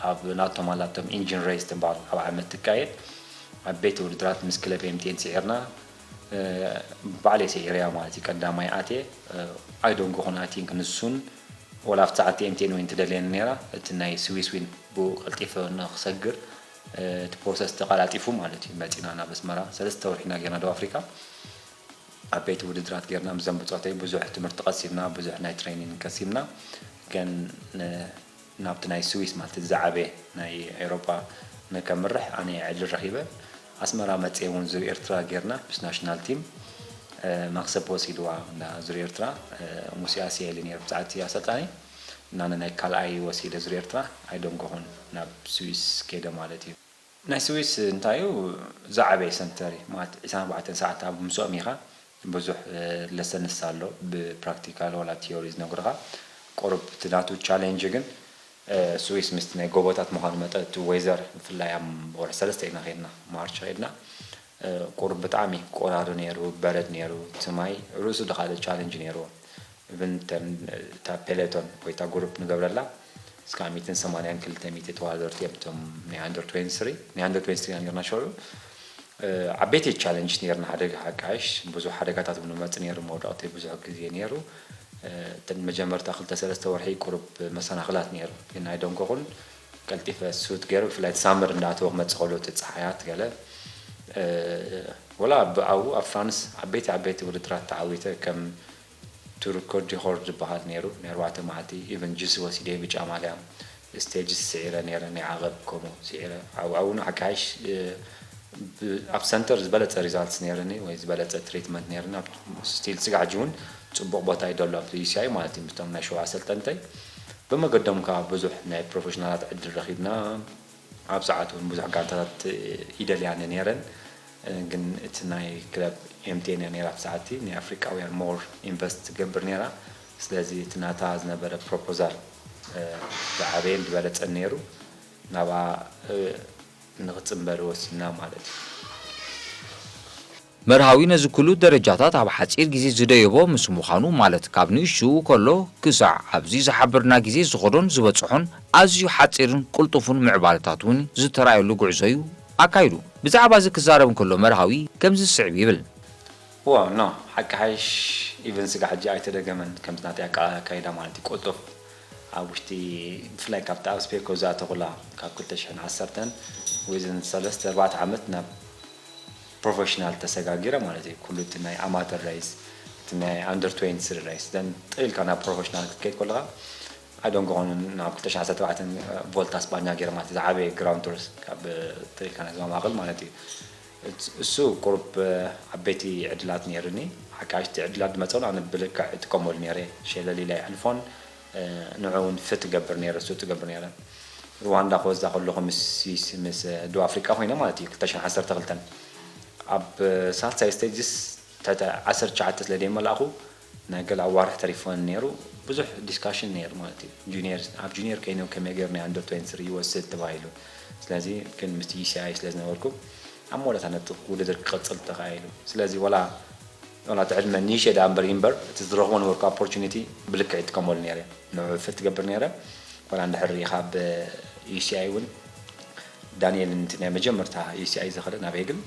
ኣብ ናቶም ኣላቶም ኢንጂን ሬስ ትበሃል ኣብ ዓመት ትካየድ ዓበይቲ ውድድራት ምስ ክለብ ኤምቲኤን ስዒርና ባዕለይ ስዒረያ ማለት እዩ። ቀዳማይ ኣትየ ኣይዶንጎኹን ኣይ ቲንክ ንሱን ወላ ኣብቲ ሰዓት ኤምቲኤን ዊን ትደልየኒ ነይራ እቲ ናይ ስዊስ ዊን ብኡ ቀልጢፈ ንክሰግር እቲ ፕሮሰስ ተቀላጢፉ ማለት እዩ። መፂና ናብ ኣስመራ ሰለስተ ወርሒ ኢና ጌርና ደቡብ ኣፍሪካ ዓበይቲ ውድድራት ጌርና ምስዞም ብፆተይ ብዙሕ ትምህርቲ ቀሲምና ብዙሕ ናይ ትሬኒንግ ቀሲምና ግን ናብቲ ናይ ስዊስ ማለት ዝዓበየ ናይ ኤውሮጳ ንከምርሕ ኣነ ዕድል ረኺበ። ኣስመራ መፅየ እውን ዙር ኤርትራ ጌርና ምስ ናሽናል ቲም መኽሰብ ወሲድዋ እንዳ ዙር ኤርትራ ሙሴ ኣስየ ኢሉ ነይሩ ብዛዕቲ ኣሰልጣኒ እና ናይ ካልኣይ ወሲደ ዙር ኤርትራ ኣይደንጎኹን ናብ ስዊስ ከይደ ማለት እዩ። ናይ ስዊስ እንታይ እዩ ዝዓበየ ሰንተር እዩ ማለት ዕስራን ኣርባዕተን ሰዓት ኣብ ምስኦም ኢኻ ብዙሕ ለሰንስ ኣሎ ብፕራክቲካል ዋላ ቲዮሪ ዝነግሩኻ ቁሩብ እቲ ናቱ ቻሌንጅ ግን ስዊስ ምስቲ ናይ ጎቦታት ምዃኑ መጠን እቲ ዌዘር ብፍላይ ኣብ ወርሒ ሰለስተ ኢና ከድና ማርች ከድና ቁሩብ ብጣዕሚ ቆራሪ ነይሩ በረድ ነይሩ እቲ ማይ ርእሱ ድኻልእ ቻሌንጅ ነይርዎ። እብን እታ ፔሌቶን ወይ እታ ጉሩፕ ንገብረላ እስካብ ሚእትን ሰማንያን ክልተ ሚእቲ ተዋዳደርቲ እዮም እቶም ናይ ኣንደር ትዌንቲ ስሪ ናይ ኣንደር ትዌንቲ ስሪ ኢና ነርና ሽዑ ዓበይቲ ቻለንጅ ነርና ሓደ ሓቃይሽ ብዙሕ ሓደጋታት እውን መፅ ነይሩ መውዳቕቲ ብዙሕ ግዜ ነይሩ እተን መጀመርታ ክልተ ሰለስተ ወርሒ ቁሩብ መሰናኽላት ነይሩ ግን ኣይደንጎኹን ቀልጢፈ ሱት ገይሩ ብፍላይ ሳመር እንዳኣተወ ክመፅእ ከሎ እቲ ፀሓያት ገለ ወላ ኣብኡ ኣብ ፍራንስ ዓበይቲ ዓበይቲ ውድድራት ተዓዊተ ከም ቱርኮ ዲኾር ዝበሃል ነይሩ፣ ናይ ኣርባዕተ መዓልቲ ኢቨን ጁስ ወሲደ፣ ብጫ ማልያ፣ ስቴጅስ ስዒረ ነይረ፣ ናይ ዓቐብ ከምኡ ስዒረ። ኣብኡ፣ ኣብኡ ንሓካይሽ፣ እ፣ ብ-፣ ኣብ ሰንተር ዝበለጸ ሪዛልትስ ነይርኒ ወይ ዝበለጸ ትሪትመንት ነይርኒ። ኣብ ስቲል ስጋዕ ሕጂ እውን ጽቡቕ ቦታ እዩ ዘሎ ኣብ ዩ ሲ ኣይ ማለት እዩ። ምስቶም ናይ ሸውዓ ሰልጠንተይ ብመገዶም ከኣ ብዙሕ ናይ ፕሮፌሽናላት ዕድል ረኺብና። ኣብ ሰዓት እውን ብዙሕ ጋንታታት ይደልያኒ ነይረን። ግን እቲ ናይ ክለብ ኤም ቲ ኤን እያ ነይራ ኣብ ሰዓቲ፣ ናይ ኣፍሪቃውያን ሞር ኢንቨስት ትገብር ነይራ። ስለዚ እቲ ናታ ዝነበረ ፕሮፖዛል፣ እ፣ ዝዓበየን ዝበለጸን ነይሩ። ናብኣ፣ እ፣ ንኽጽንበር ወሲና ማለት እዩ። መርሃዊ ነዚ ኩሉ ደረጃታት ኣብ ሓጺር ግዜ ዝደየቦ ምስ ምዃኑ፣ ማለት ካብ ንእሽትኡ ከሎ ክሳዕ ኣብዚ ዝሓበርና ግዜ ዝኸዶን ዝበጽሖን ኣዝዩ ሓጺርን ቅልጡፉን ምዕባለታት እውን ዝተራእየሉ ጉዕዞ እዩ ኣካይዱ። ብዛዕባ እዚ ክዛረብ እንከሎ መርሃዊ ከምዚ ዝስዕብ ይብል። ዋ፣ ኖ፣ ሓቂ ሓይሽ ኢቨን ስጋ ሕጂ ኣይተደገመን ከምቲ ናተይ ኣቃ-፣ ኣካይዳ ማለት እዩ። ቅልጡፍ ኣብ ውሽጢ ብፍላይ ካብቲ ኣብ ስፔኮ ዝኣተኹላ ካብ ክልተ ሽሕን ዓሰርተን ዊዝን ሰለስተ ኣርባዕተ ዓመት ናብ ፕሮፌሽናል ተሰጋጊረ ማለት እዩ። ኩሉ እቲ ናይ ኣማተር ሬስ፣ እቲ ናይ ኣንደር ትዌንቲ ስሪ ሬስ፣ ደን ጥልካ ናብ ፕሮፌሽናል ክትከይድ ከለኻ፣ ኣይ ዶንት ጎ ኦን ናብ ክልተ ሽሕን ዓሰርተ ኣርባዕተን ቮልታ ስጳኛ ገይረ ማለት እዩ። ዝዓበየ ግራውንድ ቱርስ ካብ ጥልካ ናይ ዝማማቕል ማለት እዩ። እት-፣ እሱ ቁሩብ ዓበይቲ ዕድላት ነይሩኒ። ሓካይሽቲ ዕድላት ዝመጸሉ ኣነ ብልክዕ እጥቀመሉ ነይረ። ሸለል ኢለ ኣይሕልፎን። ንዑ እውን ፍት እገብር ነይረ፣ ሱት እገብር ነይረ። ሩዋንዳ ክወዛ ከለኹ ምስ ስዊስ፣ ምስ ደቡብ ኣፍሪቃ ኮይነ ማለት እዩ፣ ክልተ ሽሕን ዓሰርተ ክልተን። ኣብ ሳልሳይ ስቴጅስ ትሕቲ ዓሰርተ ትሽዓተ ስለ ደይመላእኹ፣ ናይ ገለ ኣዋርሕ ተሪፎን ነይሩ። ብዙሕ ዲስካሽን ነይሩ ማለት እዩ። ጁኒየር፣ ኣብ ጁኒየር ከይነ ከመይ ገይሩ ናይ ኣንደር ትዌንቲ ስሪ ይወስድ ተባሂሉ። ስለዚ ግን ምስቲ ዩ ሲ ኣይ ስለ ዝነበርኩ፣ ኣብ መወዳእታ ነቲ ውድድር ክቕጽል ተኻኢሉ። ስለዚ ወላ፣ ወላ እቲ ዕድመ ንእሽተይ ደኣ እምበር፣ እምበር፣ እቲ ዝረኽቦ ነበርኩ ኦፖርቹኒቲ ብልክዕ ይጥቀመሉ ነይረ። ንዑ ፍት ትገብር ነይረ። ወላ እንድሕር ርኢኻ ኣብ ዩ ሲ ኣይ እውን ዳንኤል፣ እቲ ናይ መጀመርታ ዩ ሲ ኣይ ዝኸደ ናብ ሄግል፣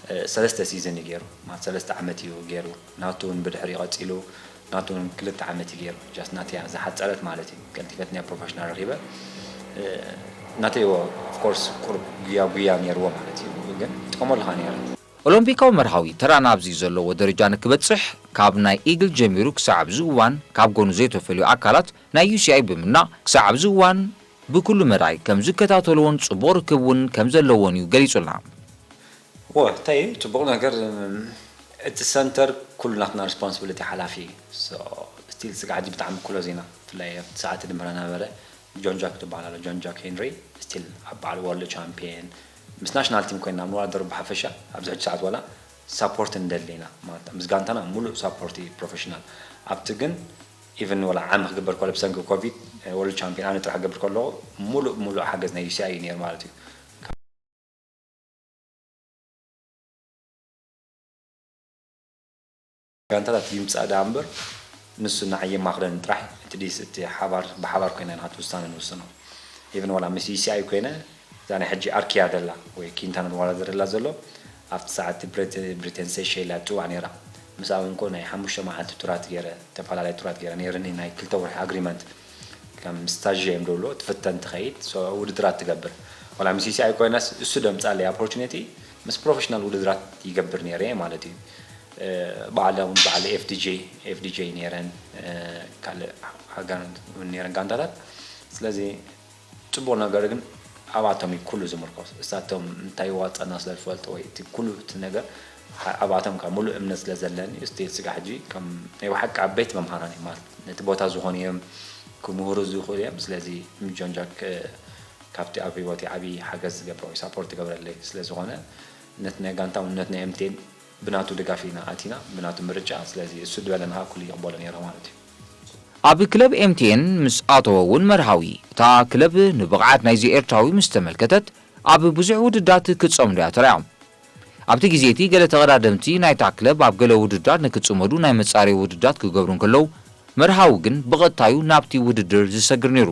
እ፣ ሰለስተ ሲዝን እዩ ገይሩ። ማለት ሰለስተ ዓመት እዩ ገይሩ። ናቱ እውን ብድሕሪኡ ቀጺሉ፣ ናቱ እውን ክልተ ዓመት እዩ ገይሩ። ጃስት ናተይ እያ ዝሓጸረት ማለት እዩ። ቀልጢፈ ናይ ፕሮፌሽናል ረኺበ። እ፣ ናተይ፣ ኦፍ ኮርስ፣ ቁሩብ ጉያ ጉያ ነይርዎ ማለት እዩ። ግን ትጥቀመሉ ኢኻ ነይረ። ኦሎምፒካዊ መርሃዊ ተራ ናብዚ ዘለዎ ደረጃ ንክበጽሕ፣ ካብ ናይ ኢግል ጀሚሩ ክሳዕ ኣብዚ እዋን ካብ ጎኑ ዘይተፈልዩ ኣካላት ናይ ዩ ሲ ኣይ ብምድናቕ፣ ክሳዕ ኣብዚ እዋን ብኩሉ መዳይ ከም ዝከታተልዎን ጽቡቕ ርክብ እውን ከም ዘለዎን እዩ ገሊጹልና። ዎ፣ እንታይ እዩ ጽቡቕ ነገር፣ እም፣ እቲ ሰንተር ኩሉ ናትና ሪስፖንሲቢሊቲ ሓላፊ እዩ። ሶ፣ ስቲል ስጋዕ ሕጂ ብጣዕሚ ክሎዝ ኢና። ብፍላይ ኣብቲ ሰዓት ድምራ ነበረ ጆን ጃክ ትበሃል ኣሎ፣ ጆን ጃክ ሄንሪ፣ ስቲል ኣብ በዓል ወርልድ ቻምፒየን፣ ምስ ናሽናል ቲም ኮይና ንወዳደሩ ብሓፈሻ ኣብዚ ሕጂ ሰዓት ዋላ ሳፖርት እንደሊ ኢና። ማለት ምስ ጋንታና ሙሉእ ሳፖርት እዩ ፕሮፌሽናል። ኣብቲ ግን ኢቨን ወላ ዓሚ ክግበር ከሎ ብሰንኪ ኮቪድ፣ ወርልድ ቻምፒየን ኣነ ጥራሕ ክገብር ከለኹ ሙሉእ ሙሉእ ሓገዝ ናይ ዩ ሲ ኣይ እዩ ነይሩ ማለት እዩ። ጋንታታት ይምጻእ ደኣ እምበር፣ ንሱ ንዓይ የማኽረኒ ጥራሕ፣ እቲ ዲስ፣ እቲ ሓባር፣ ብሓባር ኮይና ኢና እቲ ውሳነ ንውስኖ። ኢቨን ዋላ ምስ ዩ ሲ ኣይ ኮይነ፣ እዛ ናይ ሕጂ ኣርኪያ ዘላ ወይ ኪንታና ዝወዳደረላ ዘሎ፣ ኣብቲ ሰዓት ብሬት-፣ ብሪተን ሴሼል እያ ትጽዋዕ ነይራ። ምስኣ እውን እኮ ናይ ሓሙሽተ መዓልቲ ቱራት ገይረ፣ ተፈላለየ ቱራት ገይረ ነይርኒ፣ ናይ ክልተ ወርሒ ኣግሪመንት። ከም ስታዥ እዮም ዝብልዎ፣ ትፍተን ትኸይድ፣ ሶ ውድድራት ትገብር። ዋላ ምስ ዩ ሲ ኣይ ኮይነስ እሱ ደምጻለይ ኦፖርቹኒቲ ምስ ፕሮፌሽናል ውድድራት ይገብር ነይረ ማለት እዩ። እ፣ ባዕለ እውን ባዕለ ኤፍ ዲ ጄ፣ ኤፍ ዲ ጄ ነይረን፣ እ፣ ካልእ ሃገራት እውን ነይረን ጋንታታት። ስለዚ ጽቡቕ ነገር ግን ኣብኣቶም እዩ ኩሉ ዝምርኮስ። እሳቶም እንታይ ይዋጸና ስለ ዝፈልጡ ወይ እቲ ኩሉ እቲ ነገር ሓ-፣ ኣብኣቶም ካብ ሙሉእ እምነት ስለ ዘለኒ፣ ስቲል ስጋ ሕጂ ከም ናይ ብሓቂ ዓበይቲ መምሃራን እዮም ማለት ነቲ ቦታ ዝኾኑ እዮም፣ ክምህሩ ዝኽእሉ እዮም። ስለዚ ጆን ጃክ፣ እ፣ ካብቲ ኣብ ህይወተይ ዓቢ ሓገዝ ዝገብረ ወይ ሳፖርት ዝገብረለይ ስለ ዝኾነ፣ ነቲ ናይ ጋንታ እውን ነቲ ናይ ኤም ቴን ብናቱ ድጋፍ ኢና ኣቲና፣ ብናቱ ምርጫ። ስለዚ እሱ ዝበለና ኩሉ ይቕበሎ ነይረ ማለት እዩ። ኣብ ክለብ ኤም ቲ ኤን ምስ ኣተወ እውን መርሃዊ፣ እታ ክለብ ንብቕዓት ናይዚ ኤርትራዊ ምስ ተመልከተት፣ ኣብ ብዙሕ ውድዳት ክጸምዶ እያ ተራእያ። ኣብቲ ግዜ እቲ ገለ ተቐዳደምቲ ናይታ ክለብ ኣብ ገለ ውድዳት ንክጽመዱ ናይ መጻረዪ ውድዳት ክገብሩ እንከለዉ፣ መርሃዊ ግን ብቐጥታዩ ናብቲ ውድድር ዝሰግር ነይሩ።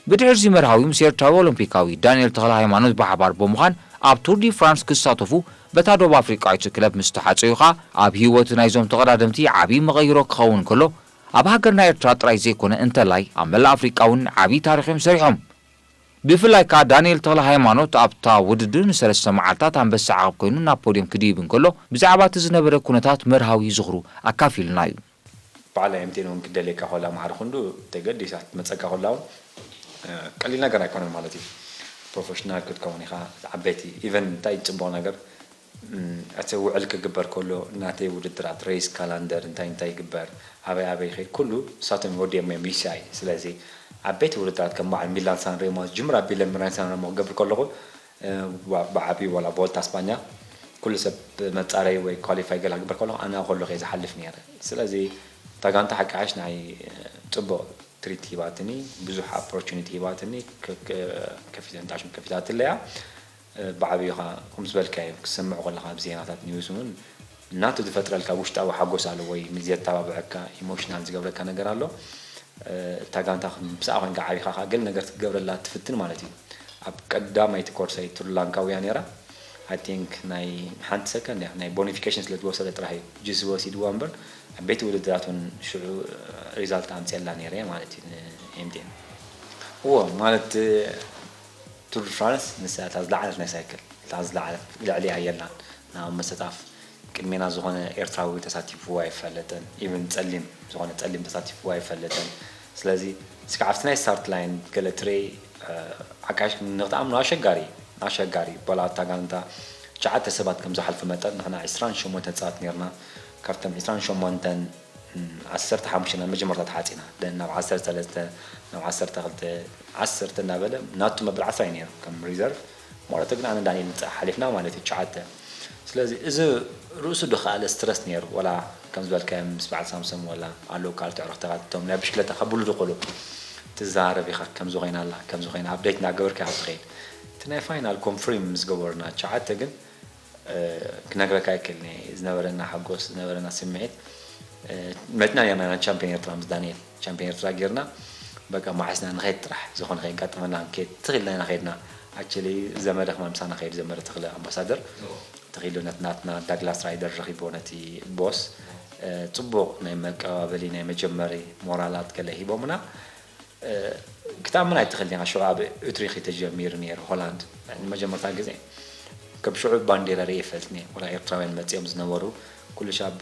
ብድሕርዚ መርሃዊ ምስ ኤርትራዊ ኦሎምፒካዊ ዳንኤል ተኽለ ሃይማኖት ብሓባር ብምዃን ኣብ ቱር ዲ ፍራንስ ክሳተፉ በታ ደቡብ ኣፍሪቃዊት ክለብ ምስ ተሓጸዩ ኸኣ ኣብ ህይወት ናይዞም ተቐዳደምቲ ዓቢ መቐይሮ ክኸውን ከሎ ኣብ ሃገርና ኤርትራ ጥራይ ዘይኮነ እንተላይ ኣብ መላእ ኣፍሪቃ እውን ዓቢ ታሪኽ እዮም ሰሪሖም። ብፍላይ ከኣ ዳንኤል ተኽለ ሃይማኖት ኣብታ ውድድር ንሰለስተ መዓልታት ኣንበሳ ዓቕብ ኮይኑ ናብ ፖድዮም ክድይብ እንከሎ ብዛዕባ እቲ ዝነበረ ኩነታት መርሃዊ ዝኽሩ ኣካፊሉና እዩ። በዓል ኣይምቴን እውን ክደልየካ ከላ ማዕረ ክንዱ ተገዲሳ ክትመፀካ ከላ እውን ቀሊል ነገር ኣይኮነን ማለት እዩ። ፕሮፌሽናል ክትከውን ኢኻ። ዓበይቲ ኢቨን እንታይ ፅቡቕ ነገር እቲ ውዕል ክግበር ከሎ ናተይ ውድድራት ሬስ ካላንደር እንታይ እንታይ ይግበር ኣበይ ኣበይ ይኸይድ ኩሉ እሳቶም ወዲኦም እዮም ዩሲኣይ። ስለዚ ዓበይቲ ውድድራት ከም በዓል ሚላን ሳንሬሞ ዝጅምር ኣቢለ ሚላን ሳንሬሞ ክገብር ከለኹ ብዓብዩ ዋላ ቮልታ ስፓኛ ኩሉ ሰብ መፃረይ ወይ ኳሊፋይ ገላ ክግበር ከለኹ ኣነ ከሎ ከየ ዝሓልፍ ነይረ። ስለዚ እታ ጋንታ ሓቂ ሓሽ ናይ ፅቡቕ ትሪት ሂባትኒ ብዙሕ ኦፖርቹኒቲ ሂባትኒ ከፊተ ንጣሽም ከፊታትለያ ብዓብዩ ኸዓ ከም ዝበልካዮ ክሰምዑ ከለኻ ኣብ ዜናታት ኒውስ እውን ናቱ ዝፈጥረልካ ውሽጣዊ ሓጎስ ኣሎ ወይ ምስ ዘተባብዐካ ኢሞሽናል ዝገብረካ ነገር ኣሎ። እታ ጋንታ ምስኣ ኮይንካ ዓቢኻ ኸዓ ገለ ነገር ክትገብረላ ትፍትን ማለት እዩ። ኣብ ቀዳማይቲ ኮርሰይ ቱር ላንካውያ ነይራ። ኣይ ቲንክ ናይ ሓንቲ ሰከንድ እያ ናይ ቦኒፊኬሽን ስለ ዝወሰደ ጥራሕ እዩ ጅስ ወሲድዋ እምበር ኣብ ቤት ውድድራት እውን ሽዑ ሪዛልት ኣምፅየላ ነይረ ማለት እዩ ንኤምቲኤን። እዎ ማለት ቱር ድ ፍራንስ ንሳ እታ ዝለዓለት ናይ ሳይክል እታ ዝለዓለት ልዕሊኣ የላን ናብ ምስታፍ ቅድሜና ዝኾነ ኤርትራዊ ተሳቲፍዎ ኣይፈለጥን ኢቭን ጸሊም ዝኾነ ጸሊም ተሳቲፍዎ ኣይፈለጥን ስለዚ እስከ ኣብቲ ናይ ስታርት ላይን ገለ ትረይ ዓካሽ ንክትኣምኖ ኣሸጋሪ ኣሸጋሪ በላ እታ ጋንታ ትሽዓተ ሰባት ከም ዝሓልፉ መጠን ንሕና ዕስራን ሸሞንተን ሰባት ነርና ካብቶም ዕስራን ሸሞንተን ዓሰርተ ሓሙሽተ ናብ መጀመርታ ተሓፂና ናብ ዓሰርተ ሰለስተ ናብ ዓሰርተ ክልተ ዓሰርተ እናበለ ናቱ መበል ዓስራ እዩ ነይሩ ከም ሪዘርቭ ማለት ግን ኣነ ዳንኤል ንፃ ሓሊፍና ማለት እዩ ትሽዓተ ስለዚ እዚ ርእሱ ድኸኣለ ስትረስ ነይሩ ወላ ከም ዝበልካዮ ምስ በዓል ሳምሶም ወላ ኣለዉ ካልኦት ኣዕሩኽትኻ እቶም ናይ ብሽክለታ ከብሉ ድኽእሉ ትዛረብ ኢኻ ከምዚ ኮይና ኣላ ከምዚ ኮይና ኣፕዴት እናገበርካ ኢኻ ትኸይድ እቲ ናይ ፋይናል ኮንፍሪም ምስ ገበሩና ትሽዓተ ግን ክነግረካ ኣይክእልን እየ ዝነበረና ሓጎስ ዝነበረና ስምዒት መፅና ኔርና ኢና ቻምፒዮን ኤርትራ ምስ ዳንኤል ቻምፒዮን ኤርትራ ጌርና በቃ መዓስና ንኸይድ ጥራሕ ዝኾነ ከየጋጥመና ንከይድ ትኽኢልና ኢና ከይድና ኣክቸሊ ዘመደ ከማን ምሳና ከይድ ዘመደ ተኽለ ኣምባሳደር ተኽኢሉ ነቲ ናትና ዳግላስ ራይደር ረኺብዎ ነቲ ቦስ ፅቡቕ ናይ መቀባበሊ ናይ መጀመሪ ሞራላት ገለ ሂቦምና ክትኣምን ኣይትኽእል ዲኻ ሽዑ ኣብ ኡትሪኽ ተጀሚሩ ነይሩ ሆላንድ ንመጀመርታ ግዜ ከም ሽዑ ባንዴራ ርኢ ይፈልጥኒ ወላ ኤርትራውያን መፂኦም ዝነበሩ ኩሉ ሻብ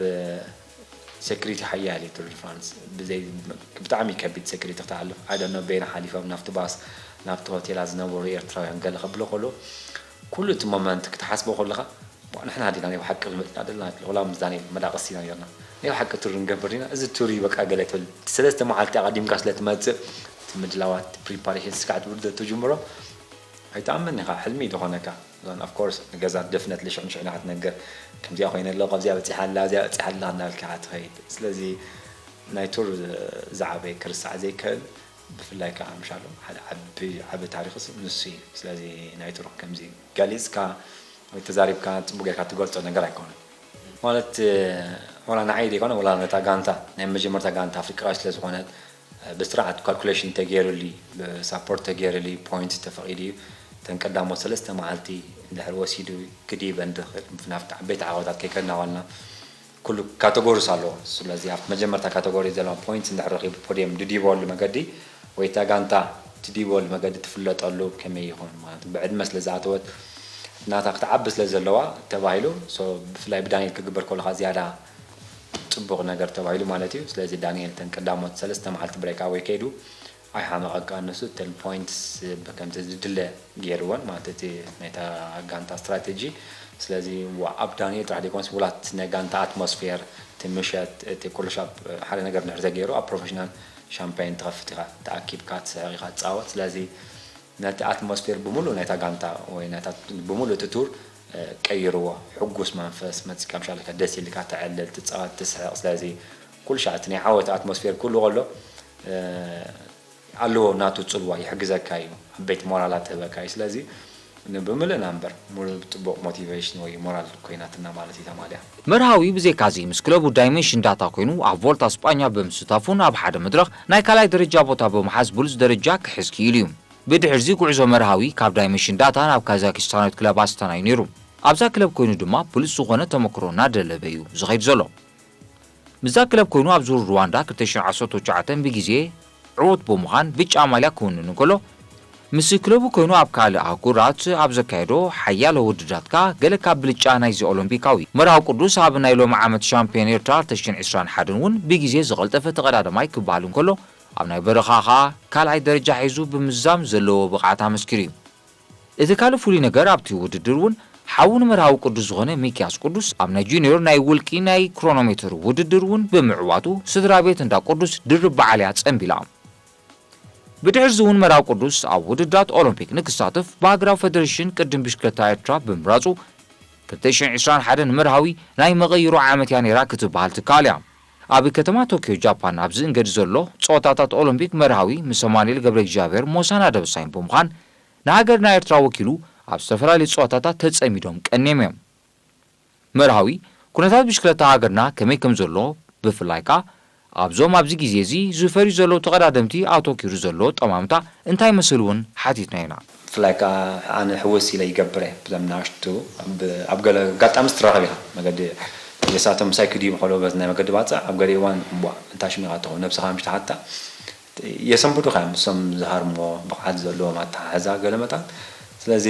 ሴኩሪቲ ሓያል እዩ ቱር ድ ፍራንስ ብዘይ ብጣዕሚ ከቢድ ሴኩሪቲ ክትሓልፍ ኣይ ዶንት ኖ በይና ሓሊፎም ናብቲ ባስ ናብቲ ሆቴላት ዝነበሩ ኤርትራውያን ገለ ከብሎ ከሎ ኩሉ እቲ ሞመንት ክትሓስቦ ከለኻ ንሕና ዲና ናይ ብሓቂ ዝመፅና ዘለና ወላ ምስ ዳንኤል መዳቐስቲ ኢና ኔርና ናይ ብሓቂ ቱር ንገብር ዲና እዚ ቱር እዩ በቃ ገለ ትብል ሰለስተ መዓልቲ ኣቐዲምካ ስለ ትመፅእ እቲ ምድላዋት ፕሪፓሬሽን ስካዕ ትውርደ ትጅምሮ ኣይትኣምን ኢኻ ሕልሚ ዝኾነካ ኦፍኮርስ ንገዛ ደፍነት ልሽዑ ንሽዑ ኢና ክትነግር ከምዚኣ ኮይነ ኣሎ ካብዚኣ በፂሓ ኣላ ኣብዚኣ በፂሓ ኣላ እናበልካ ኢኻ ትኸይድ ስለዚ ናይ ቱር ዝዓበየ ክርሳዕ ዘይክእል ብፍላይ ከዓ ምሻሎ ሓደ ዓቢ ዓቢ ታሪኽስ ንሱ እዩ ስለዚ ናይ ቱር ከምዚ ገሊፅካ ወይ ተዛሪብካ ፅቡቅ ጌርካ ትገልፆ ነገር ኣይኮነን ማለት ወላ ንዓይ ዘይኮነ ወላ ነታ ጋንታ ናይ መጀመርታ ጋንታ ኣፍሪቃዊ ስለ ዝኾነት ብስርዓት ካልኩሌሽን ተገይሩሊ ሳፖርት ተገይሩሊ ፖይንት ተፈቂዱ እዩ እተን ቀዳሞት ሰለስተ መዓልቲ እንድሕር ወሲዱ ክዲበን ዝኽእል ናብቲ ዓበይቲ ዓወታት ከይከድና ዋልና ኩሉ ካተጎሪስ ኣለዎ ስለዚ ኣብቲ መጀመርታ ካተጎሪ ዘለዋ ፖይንት እንድሕር ረኺቡ ፖድየም ድዲበሉ መገዲ ወይ እታ ጋንታ ትዲበሉ መገዲ ትፍለጠሉ ከመይ ይኾን ማለት ብዕድመ ስለ ዝኣተወት ናታ ክትዓቢ ስለ ዘለዋ ተባሂሉ ብፍላይ ብዳንኤል ክግበር ከሎ ዝያዳ ፅቡቕ ነገር ተባሂሉ ማለት እዩ ስለዚ ዳንኤል ተን ቀዳሞት ሰለስተ መዓልቲ ብሬክ ኣወይ ከይዱ ኣይሓመቐካን ንሱ እተን ፖይንትስ ከምቲ ዝድለ ገይርወን ማለት እቲ ናይታ ጋንታ ስትራቴጂ ስለዚ ኣብ ዳንኤል ጥራሕ ዘይኮነስ ውላት ናይ ጋንታ ኣትሞስፌር እቲ ምሸት እቲ ኩሉ ሻብ ሓደ ነገር እንድሕር ተገይሩ ኣብ ፕሮፌሽናል ሻምፓይን ትኸፍት ኢኻ ተኣኪብካ ትስሕቕ ኢኻ ትፃወት ስለዚ ነቲ ኣትሞስፌር ብምሉእ ናይታ ጋንታ ወይ ናይታ ብምሉእ እቲ ቱር ቀይርዎ ሕጉስ መንፈስ መፂካ ምሻለካ ደስ ኢልካ ተዕልል ትፃወት ትስሕቕ ስለዚ ኩሉ ሻዕ እቲ ናይ ዓወት ኣትሞስፌር ክህሉ ከሎ ኣለዎ ናቱ ፅልዋ ይሕግዘካ እዩ ዓበይቲ ሞራላት ትህበካ እዩ ስለዚ ብምልእና እምበር ሙሉእ ፅቡቅ ሞቲቬሽን ወይ ሞራል ኮይናትና ማለት እዩ ተማልያ። መርሃዊ ብዘይካዚ ምስ ክለቡ ዳይመንሽን ዳታ ኮይኑ ኣብ ቮልታ ስጳኛ ብምስታፉን ኣብ ሓደ መድረኽ ናይ ካልኣይ ደረጃ ቦታ ብምሓዝ ብሉፅ ደረጃ ክሕዝ ክኢሉ እዩ። ብድሕርዚ ጉዕዞ መርሃዊ ካብ ዳይመንሽን ዳታ ናብ ካዛኪስታናዊት ክለብ ኣስተና እዩ ነይሩ። ኣብዛ ክለብ ኮይኑ ድማ ብሉፅ ዝኾነ ተመክሮ እናደለበ እዩ ዝኸይድ ዘሎ። ምስዛ ክለብ ኮይኑ ኣብ ዙር ሩዋንዳ ክልተ ሽሕን ዓሰርተ ትሽዓተን ብግዜ ዕዉት ብምዃን ብጫ ማልያ ክውንን እንከሎ፣ ምስ ክለቡ ኮይኑ ኣብ ካልእ ኣህጉራት ኣብ ዘካየዶ ሓያሎ ውድድራት ከኣ ገለ ካብ ብልጫ ናይዚ ኦሎምፒካዊ እዩ። መርሃዊ ቅዱስ ኣብ ናይ ሎሚ ዓመት ሻምፒዮን ኤርትራ ክልተ ሽሕን ዕስራን ሓደን እውን ብግዜ ዝቐልጠፈ ተቐዳዳማይ ክበሃል እንከሎ፣ ኣብ ናይ በረኻ ከኣ ካልኣይ ደረጃ ሒዙ ብምዝዛም ዘለዎ ብቕዓት ኣመስኪሩ እዩ። እቲ ካልእ ፍሉይ ነገር ኣብቲ ውድድር እውን ሓዉ ንመርሃዊ ቅዱስ ዝኾነ ሚክያስ ቅዱስ ኣብ ናይ ጁኒዮር ናይ ውልቂ ናይ ክሮኖሜትር ውድድር እውን ብምዕዋቱ ስድራ ቤት እንዳ ቅዱስ ድርብ በዓል እያ ጸንቢላ። ብድሕርዚ እውን መርሃዊ ቅዱስ ኣብ ውድድራት ኦሎምፒክ ንክሳተፍ ብሃገራዊ ፈደረሽን ቅድም ብሽክለታ ኤርትራ ብምምራጹ ክልተ ሽሕን ዕስራን ሓደን መርሃዊ ናይ መቐይሮ ዓመት እያ ነይራ ክትበሃል ትከኣል እያ። ኣብ ከተማ ቶክዮ ጃፓን ኣብ ዝእንገድ ዘሎ ጸወታታት ኦሎምፒክ መርሃዊ ምስ ኣማኑኤል ገብረ እግዚኣብሔር ሞሳና ደበሳይን ብምዃን ንሃገርና ኤርትራ ወኪሉ ኣብ ዝተፈላለዩ ጸወታታት ተጸሚዶም ቀንዮም እዮም። መርሃዊ ኩነታት ብሽክለታ ሃገርና ከመይ ከም ዘሎ ብፍላይ ከኣ ኣብዞም ኣብዚ ግዜ እዚ ዝፈርዩ ዘለዉ ተቐዳደምቲ ኣተኲሩ ዘሎ ጠማምታ እንታይ ይመስል እውን ሓቲትና ኢና። ብፍላይ ከኣ ኣነ ሕውስ ኢለ ይገብር እየ ብዞም ንኣሽቱ ኣብ ኣብ ገለ ኣጋጣሚ ትራኸብ ኢኻ መገዲ የሳቶም ሳይክድ ይብኸሎ በቲ ናይ መገዲ ባጽዕ ኣብ ገለ እዋን እምቧ እንታይ ሽሚኻ ትኸውን ነብስኻ ምሽ ትሓታ የሰንብዱኻ እዮም እሶም ዝሃርምዎ ብቕዓት ዘለዎም ኣተሓሕዛ ገለ መታን ስለዚ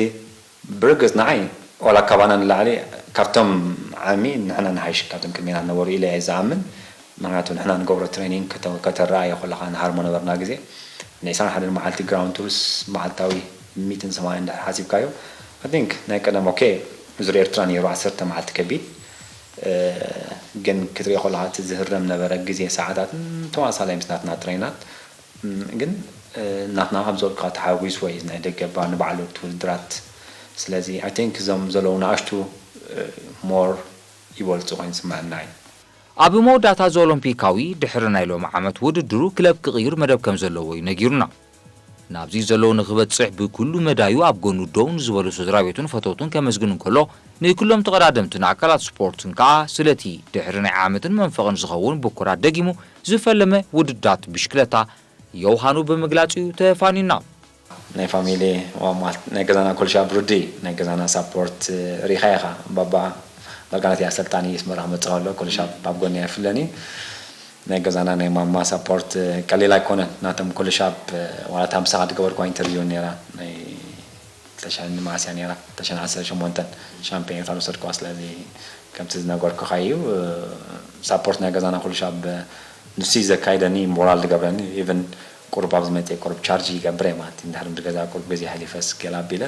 ብርግጽ ንዓይ ዋላ ካባና ንላዕሊ ካብቶም ዓሚ ንሕና ንሓይሽ ካብቶም ቅድሜና ዝነበሩ ኢለ እየ ዝኣምን። ምክንያቱ ንሕና ንገብሮ ትሬኒንግ ከተ- ከተረኣዮ ከለኻ ንሃርሞ ነበርና ግዜ ንዒስራን ሓደን መዓልቲ ግራውንድ ቱርስ መዓልታዊ ሚትን ሰማንያን እንድሕር ሓሲብካዮ I think ናይ ቀደም ኦኬ ዙር ኤርትራ ነይሩ ዓሰርተ መዓልቲ ከቢድ ግን ክትሪኦ ከለኻ እቲ ዝህረም ነበረ ግዜ ሰዓታትን ተመሳሳላይ ምስ ናትና ትሬናት ግን ናትና ከም ዝበልኩኻ ተሓጒስ ወይ ናይ ደገ ባ ንባዕሉ እቲ ውድድራት ስለዚ I think እዞም ዘለዉ ንኣሽቱ more ይበልፁ ኮይኑ ዝስምዐና እዩ። ኣብ መወዳእታ እዚ ኦሎምፒካዊ ድሕሪ ናይ ሎሚ ዓመት ውድድሩ ክለብ ክቕይር መደብ ከም ዘለዎ እዩ ነጊሩና። ናብዚ ዘለዉ ንኽበጽሕ ብኩሉ መዳዩ ኣብ ጎኑ ደው ንዝበሉ ስድራ ቤቱን ፈተውቱን ከመስግን እንከሎ ንኩሎም ተቐዳደምትን ኣካላት ስፖርትን ከኣ ስለቲ ድሕሪ ናይ ዓመትን መንፈቕን ዝኸውን ብኩራት ደጊሙ ዝፈለመ ውድድራት ብሽክለታ ዮውሃኑ ብምግላጽ እዩ ተፋኒና። ናይ ፋሚሊ ዋ ማለት ናይ ገዛና ኩልሻብ ሩዲ ናይ ገዛና ሳፖርት ሪኻ ኢኻ ባባ ዳርጋ ናተይ ኣሰልጣኒ ኣስመራ ክመጽእ ከሎ ኩልሻብ ኣብ ጎኒ ኣይፍለን እዩ ናይ ገዛና ናይ ማማ ሳፖርት ቀሊል ኣይኮነን ናቶም ኩልሻብ ዋላ እታ ምሳኻ ዝገበርኳ ኢንተርቪው ነይራ ናይ ክልተ ሽሕን መዓስ እያ ነይራ ክልተ ሽሕን ዓሰርተ ሸሞንተን ሻምፒዮን ኤርትራ ዝወሰድክዋ ስለዚ ከምቲ ዝነገርኩኻ እዩ ሳፖርት ናይ ገዛና ኩልሻብ ንሱ እዩ ዘካይደኒ ሞራል ዝገብረኒ even ቁሩብ ኣብ ዝመፅእ ቁሩብ ቻርጅ ይገብረ ማለት እዩ እንድሕር ምስ ገዛ ቁሩብ ግዜ ኣሕሊፈስ ገለ ኣቢለ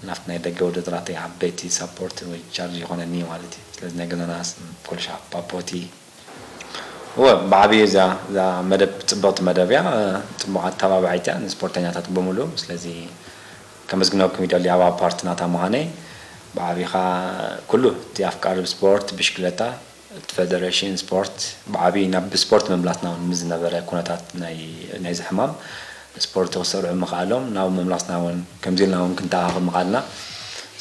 ናብቲ ናይ ደገ ውድድራተይ ዓበይቲ ሳፖርት ወይ ቻርጅ ይኾነኒ ማለት እዩ ስለዚ ናይ ገዛና ኩልሻብ ፓፖቲ እወ ብዓብዩ እዛ እዛ መደብ ፅብቕቲ መደብ እያ ፅቡቕ ኣተባባዒት እያ ንስፖርተኛታት ብምሉ ስለዚ ከመስግነኩም ይደሊ ኣብ ፓርቲ ናታ ምዃነይ ብዓብኻ ኩሉ እቲ ኣፍቃሪ ስፖርት ብሽክለታ እቲ ፈደረሽን ስፖርት ብዓብዪ ናብ ብስፖርት ምምላስና እውን ምስ ዝነበረ ኩነታት ናይ ናይዚ ሕማም ስፖርት ክሰርዑ ምኽኣሎም ናብ ምምላስና እውን ከምዚ ኢልና እውን ክንተኣኻኸብ ምኽኣልና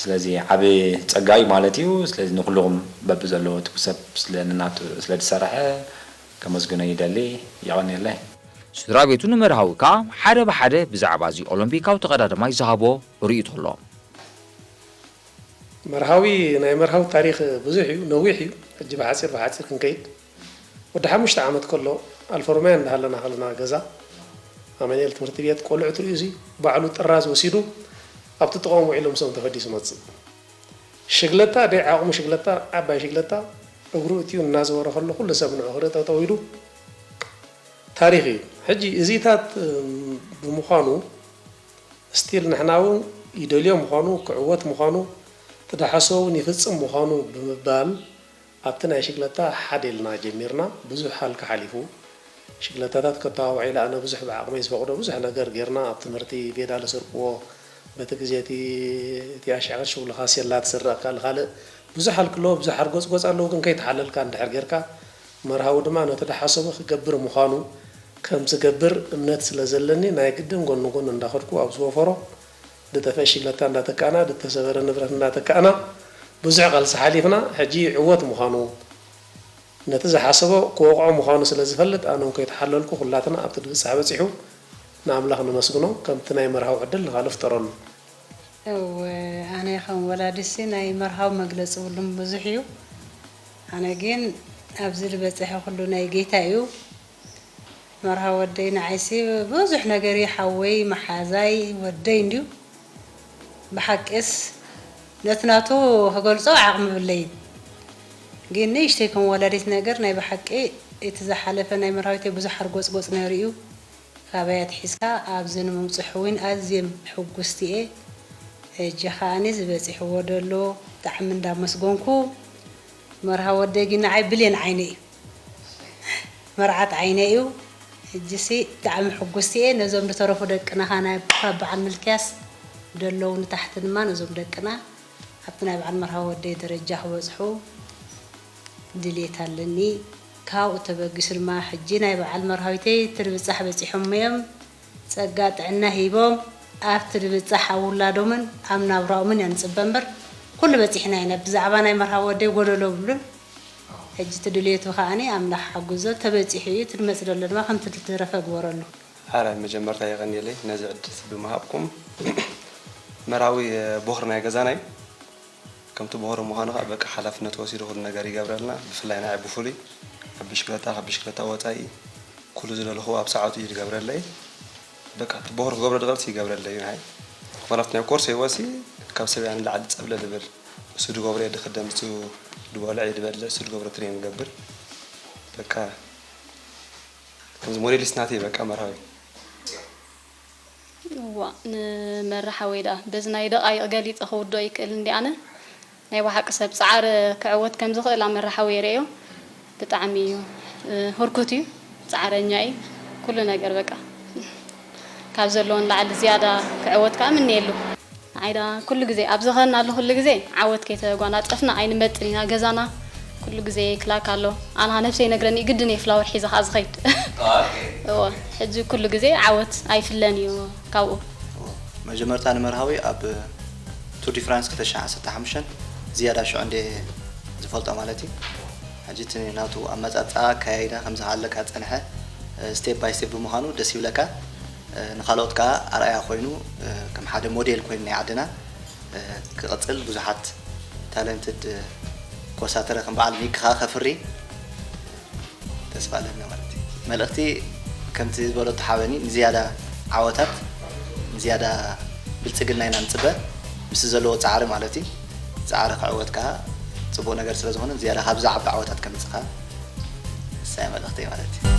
ስለዚ ዓቢ ጸጋ እዩ ማለት እዩ ስለዚ ንኩልኹም በብዘለዎ እቲ ሰብ ስለ ንናቱ ስለ ዝሰርሐ ከመስግኖ ይደሊ የቐንየለይ ስድራ ቤቱ ንመርሃዊ ከኣ ሓደ ብሓደ ብዛዕባ እዚ ኦሎምፒካዊ ተቐዳዳማይ ዝሃቦ ርእይቶ ኣሎ። መርሃዊ ናይ መርሃዊ ታሪኽ ብዙሕ እዩ፣ ነዊሕ እዩ። ሕጂ ብሓፂር ብሓፂር ክንከይድ ወዲ ሓሙሽተ ዓመት ከሎ ኣልፎርማያ እንዳሃለና ከለና ገዛ ኣማኑኤል ትምህርቲ ቤት ቆልዑ ትርእዩ እዚ ባዕሉ ጥራዝ ወሲዱ ኣብቲ ጥቕኦም ውዒሉ ምስኦም ተፈዲሱ መፅእ። ሽግለታ ደይ ዓቕሙ ሽግለታ ዓባይ ሽግለታ እግሩ እትዩ እናዘወረ ከሎ ኩሉ ሰብ ንዑ ክርኢ ጠጠው ኢሉ ታሪኽ እዩ። ሕጂ እዚታት ብምዃኑ ስቲል ንሕና እውን ይደልዮ ምዃኑ ክዕወት ምዃኑ እቲ ደሓሰቡ እውን ይፍፅም ምዃኑ ብምባል ኣብቲ ናይ ሽግለታ ሓደ ኢልና ጀሚርና ብዙሕ ሃልኪ ሓሊፉ ሽግለታታት ከተዋውዐ ኢለ ኣነ ብዙሕ ብዓቕመይ ዝፈቕዶ ብዙሕ ነገር ጌርና ኣብ ትምህርቲ ቤዳ ለሰርቅዎ በቲ ግዜ እቲ እቲ ኣሽዕር ሽጉልኻ ሴላ ትስረቕ ካልእ ካልእ ብዙሕ ሃልኪ ኣለዎ ብዙሕ ሓርጎፅጎፅ ኣለዎ ግን ከይተሓለልካ እንድሕር ጌርካ መርሃዊ ድማ ነቲ ደሓሰቡ ክገብር ምዃኑ ከም ዝገብር እምነት ስለ ዘለኒ ናይ ግድን ጎኒ ጎኒ እንዳኸድኩ ኣብ ዝወፈሮ ድጠፍአ ሽግለታ እንዳተካእና ድተሰበረ ንብረት እንዳተካእና ብዙሕ ቃልሲ ሓሊፍና ሕጂ ይዕወት ምዃኑ ነቲ ዝሓሰቦ ክወቕዖ ምዃኑ ስለ ዝፈልጥ ኣነ እውን ከይተሓለልኩ ኩላትና ኣብቲ ድብጻሕ በጺሑ ንኣምላኽ ነመስግኖ ከምቲ ናይ መርሃዊ ዕድል ንኻልእ ፍጠረሉ። እወ ኣነ ከም ወላዲሲ ናይ መርሃዊ መግለጺ የብሉን ብዙሕ እዩ ኣነ ግን ኣብዚ ዝበጸሐ ኩሉ ናይ ጌታ እዩ መርሃ ወደይ ንዓይሲ ብዙሕ ነገር እዩ፣ ሓወይ፣ መሓዛይ፣ ወደይ እንድዩ። ብሓቂስ ነቲ ናቱ ክገልጾ ዓቕሚ ብለይን። ግን ንእሽተይ ከም ወላዲት ነገር ናይ ብሓቂ እቲ ዝሓለፈ ናይ መርሃዊተይ ብዙሕ ሓርጎጽጎጽ ነይሩ እዩ። ካበይ ኣትሒዝካ ኣብዚ ንምብጽሑ እውን ኣዝየም ሕጉስቲ እየ። ሕጂ ከኣኒ ዝበጺሕዎ ደሎ ብጣዕሚ እንዳመስገንኩ፣ መርሃ ወደይ ግን ንዓይ ብሌን ዓይነ እዩ። መርዓት ዓይነ እዩ። ሕጂሲ ብጣዕሚ ሕጉስቲ እየ። ነዞም ዝተረፉ ደቅና ኸኣ ናይ ካብ በዓል ምልክያስ ደለዉ ንታሕቲ ድማ ነዞም ደቅና ኣብቲ ናይ በዓል መርሃ ወደይ ደረጃ ክበጽሑ ድሌት ኣለኒ። ካብኡ ተበጊሱ ድማ ሕጂ ናይ በዓል መርሃዊተይ ትርብጻሕ በጺሖም እዮም። ጸጋ ጥዕና ሂቦም ኣብቲ ድብጻሕ ኣብ ውላዶምን ኣብ ናብራኦምን ኢና ንጽበ እምበር፣ ኩሉ በጺሕና ኢና። ብዛዕባ ናይ መርሃ ወደይ ጎደሎ ብሉን። ሕጂ እቲ ድልየቱ ከኣኒ ኣምላኽ ሓጉዞ ተበጺሑ እዩ። እቲ ድመጽእ ዘሎ ድማ ከምቲ ዝተረፈ ግበረሉ። ኣረ መጀመርታ የቐንየለይ ነዚ ዕድል ብምሃብኩም። መርሃዊ፣ እ፣ ቦኽሪ ናይ ገዛና እዩ። ከምቲ ቦኽሪ ምዃኑ ኸኣ በቃ ሓላፍነት ወሲዱ ኩሉ ነገር ይገብረልና። ብፍላይ ንዓይ ብፍሉይ ኣብ ብሽክለታ፣ ካብ ብሽክለታ ወጻኢ ኩሉ ዝደለኹዎ ኣብ ሰዓቱ እዩ ዝገብረለይ። በቃ እቲ ቦኽሪ ክገብሮ ዝቐልስ ይገብረለይ እዩ ንዓይ። ማለት ናይ ኮርስ ህይወትሲ ካብ ሰብኣይ ንላዕሊ ጸብለል ይብል። እሱ ዝገብሮ እየ ዝኽደን፣ እሱ ዝበልዕ እየ ዝበልዕ፣ እሱ ዝገብሮ ትሬን ይገብር። በቃ ከምዚ ሞዴሊስት ናተይ በቃ መርሃዊ። እዋ፣ ንመርሓወይ ደኣ በዚ ናይ ደቓይቕ ገሊጸ ክውድኦ ይክእል እንዲ ኣነ። ናይ ብሓቂ ሰብ ጻዕሪ ክዕወት ከም ዝኽእል ኣብ መርሓወይ የርእዮ። ብጣዕሚ እዩ፣ እ፣ ህርኩት እዩ፣ ጻዕረኛ እዩ። ኩሉ ነገር በቃ ካብ ዘለዎ ንላዕሊ ዝያዳ ክዕወት ከኣ እምነየሉ። ንዓይ ደኣ ኩሉ ግዜ ኣብ ዝኸድናሉ ኩሉ ግዜ ዓወት ከይተጓናጸፍና ኣይንመጽን ኢና። ገዛና ኩሉ ግዜ ክላክ ኣሎ። ኣነ ነብሰይ ይነግረኒ እዩ፣ ግድን እየ ፍላወር ሒዘ ከኣ ዝኸይድ። እወ፣ ሕጂ ኩሉ ግዜ ዓወት ኣይፍለን እዩ ካብኡ። መጀመርታ ንመርሃዊ ኣብ ቱር ዲ ፍራንስ ክልተ ሽሕን ዓሰርተ ሓሙሽተን ዝያዳ ሽዑ እንደ ዝፈልጦ ማለት እዩ። ሕጂ እቲ ናቱ ኣመጻጽኣ ኣካያይዳ ከምዚ ኣለካ ጸንሐ፣ ስቴፕ ባይ ስቴፕ ብምዃኑ ደስ ይብለካ። ንኻልኦት ከኣ ኣርኣያ ኮይኑ፣ ከም ሓደ ሞዴል ኮይኑ ናይ ዓድና ክቕጽል፣ ብዙሓት ታለንትድ ኮሳተረ ከም በዓል ሚኪ ከኣ ከፍሪ ተስፋ ኣለና ማለት እዩ። መልእኽቲ ከምቲ ዝበሎ ተሓበኒ ንዝያዳ ዓወታት፣ ንዝያዳ ብልጽግና ኢና ንጽበ። ምስቲ ዘለዎ ጻዕሪ ማለት እዩ። ጻዕሪ ክዕወት ከኣ ጽቡቕ ነገር ስለ ዝኾነ ዝያዳ ካብ ዝዓቢ ዓወታት ከምጽእ ከኣ ንሳ እያ መልእኽተይ ማለት እዩ።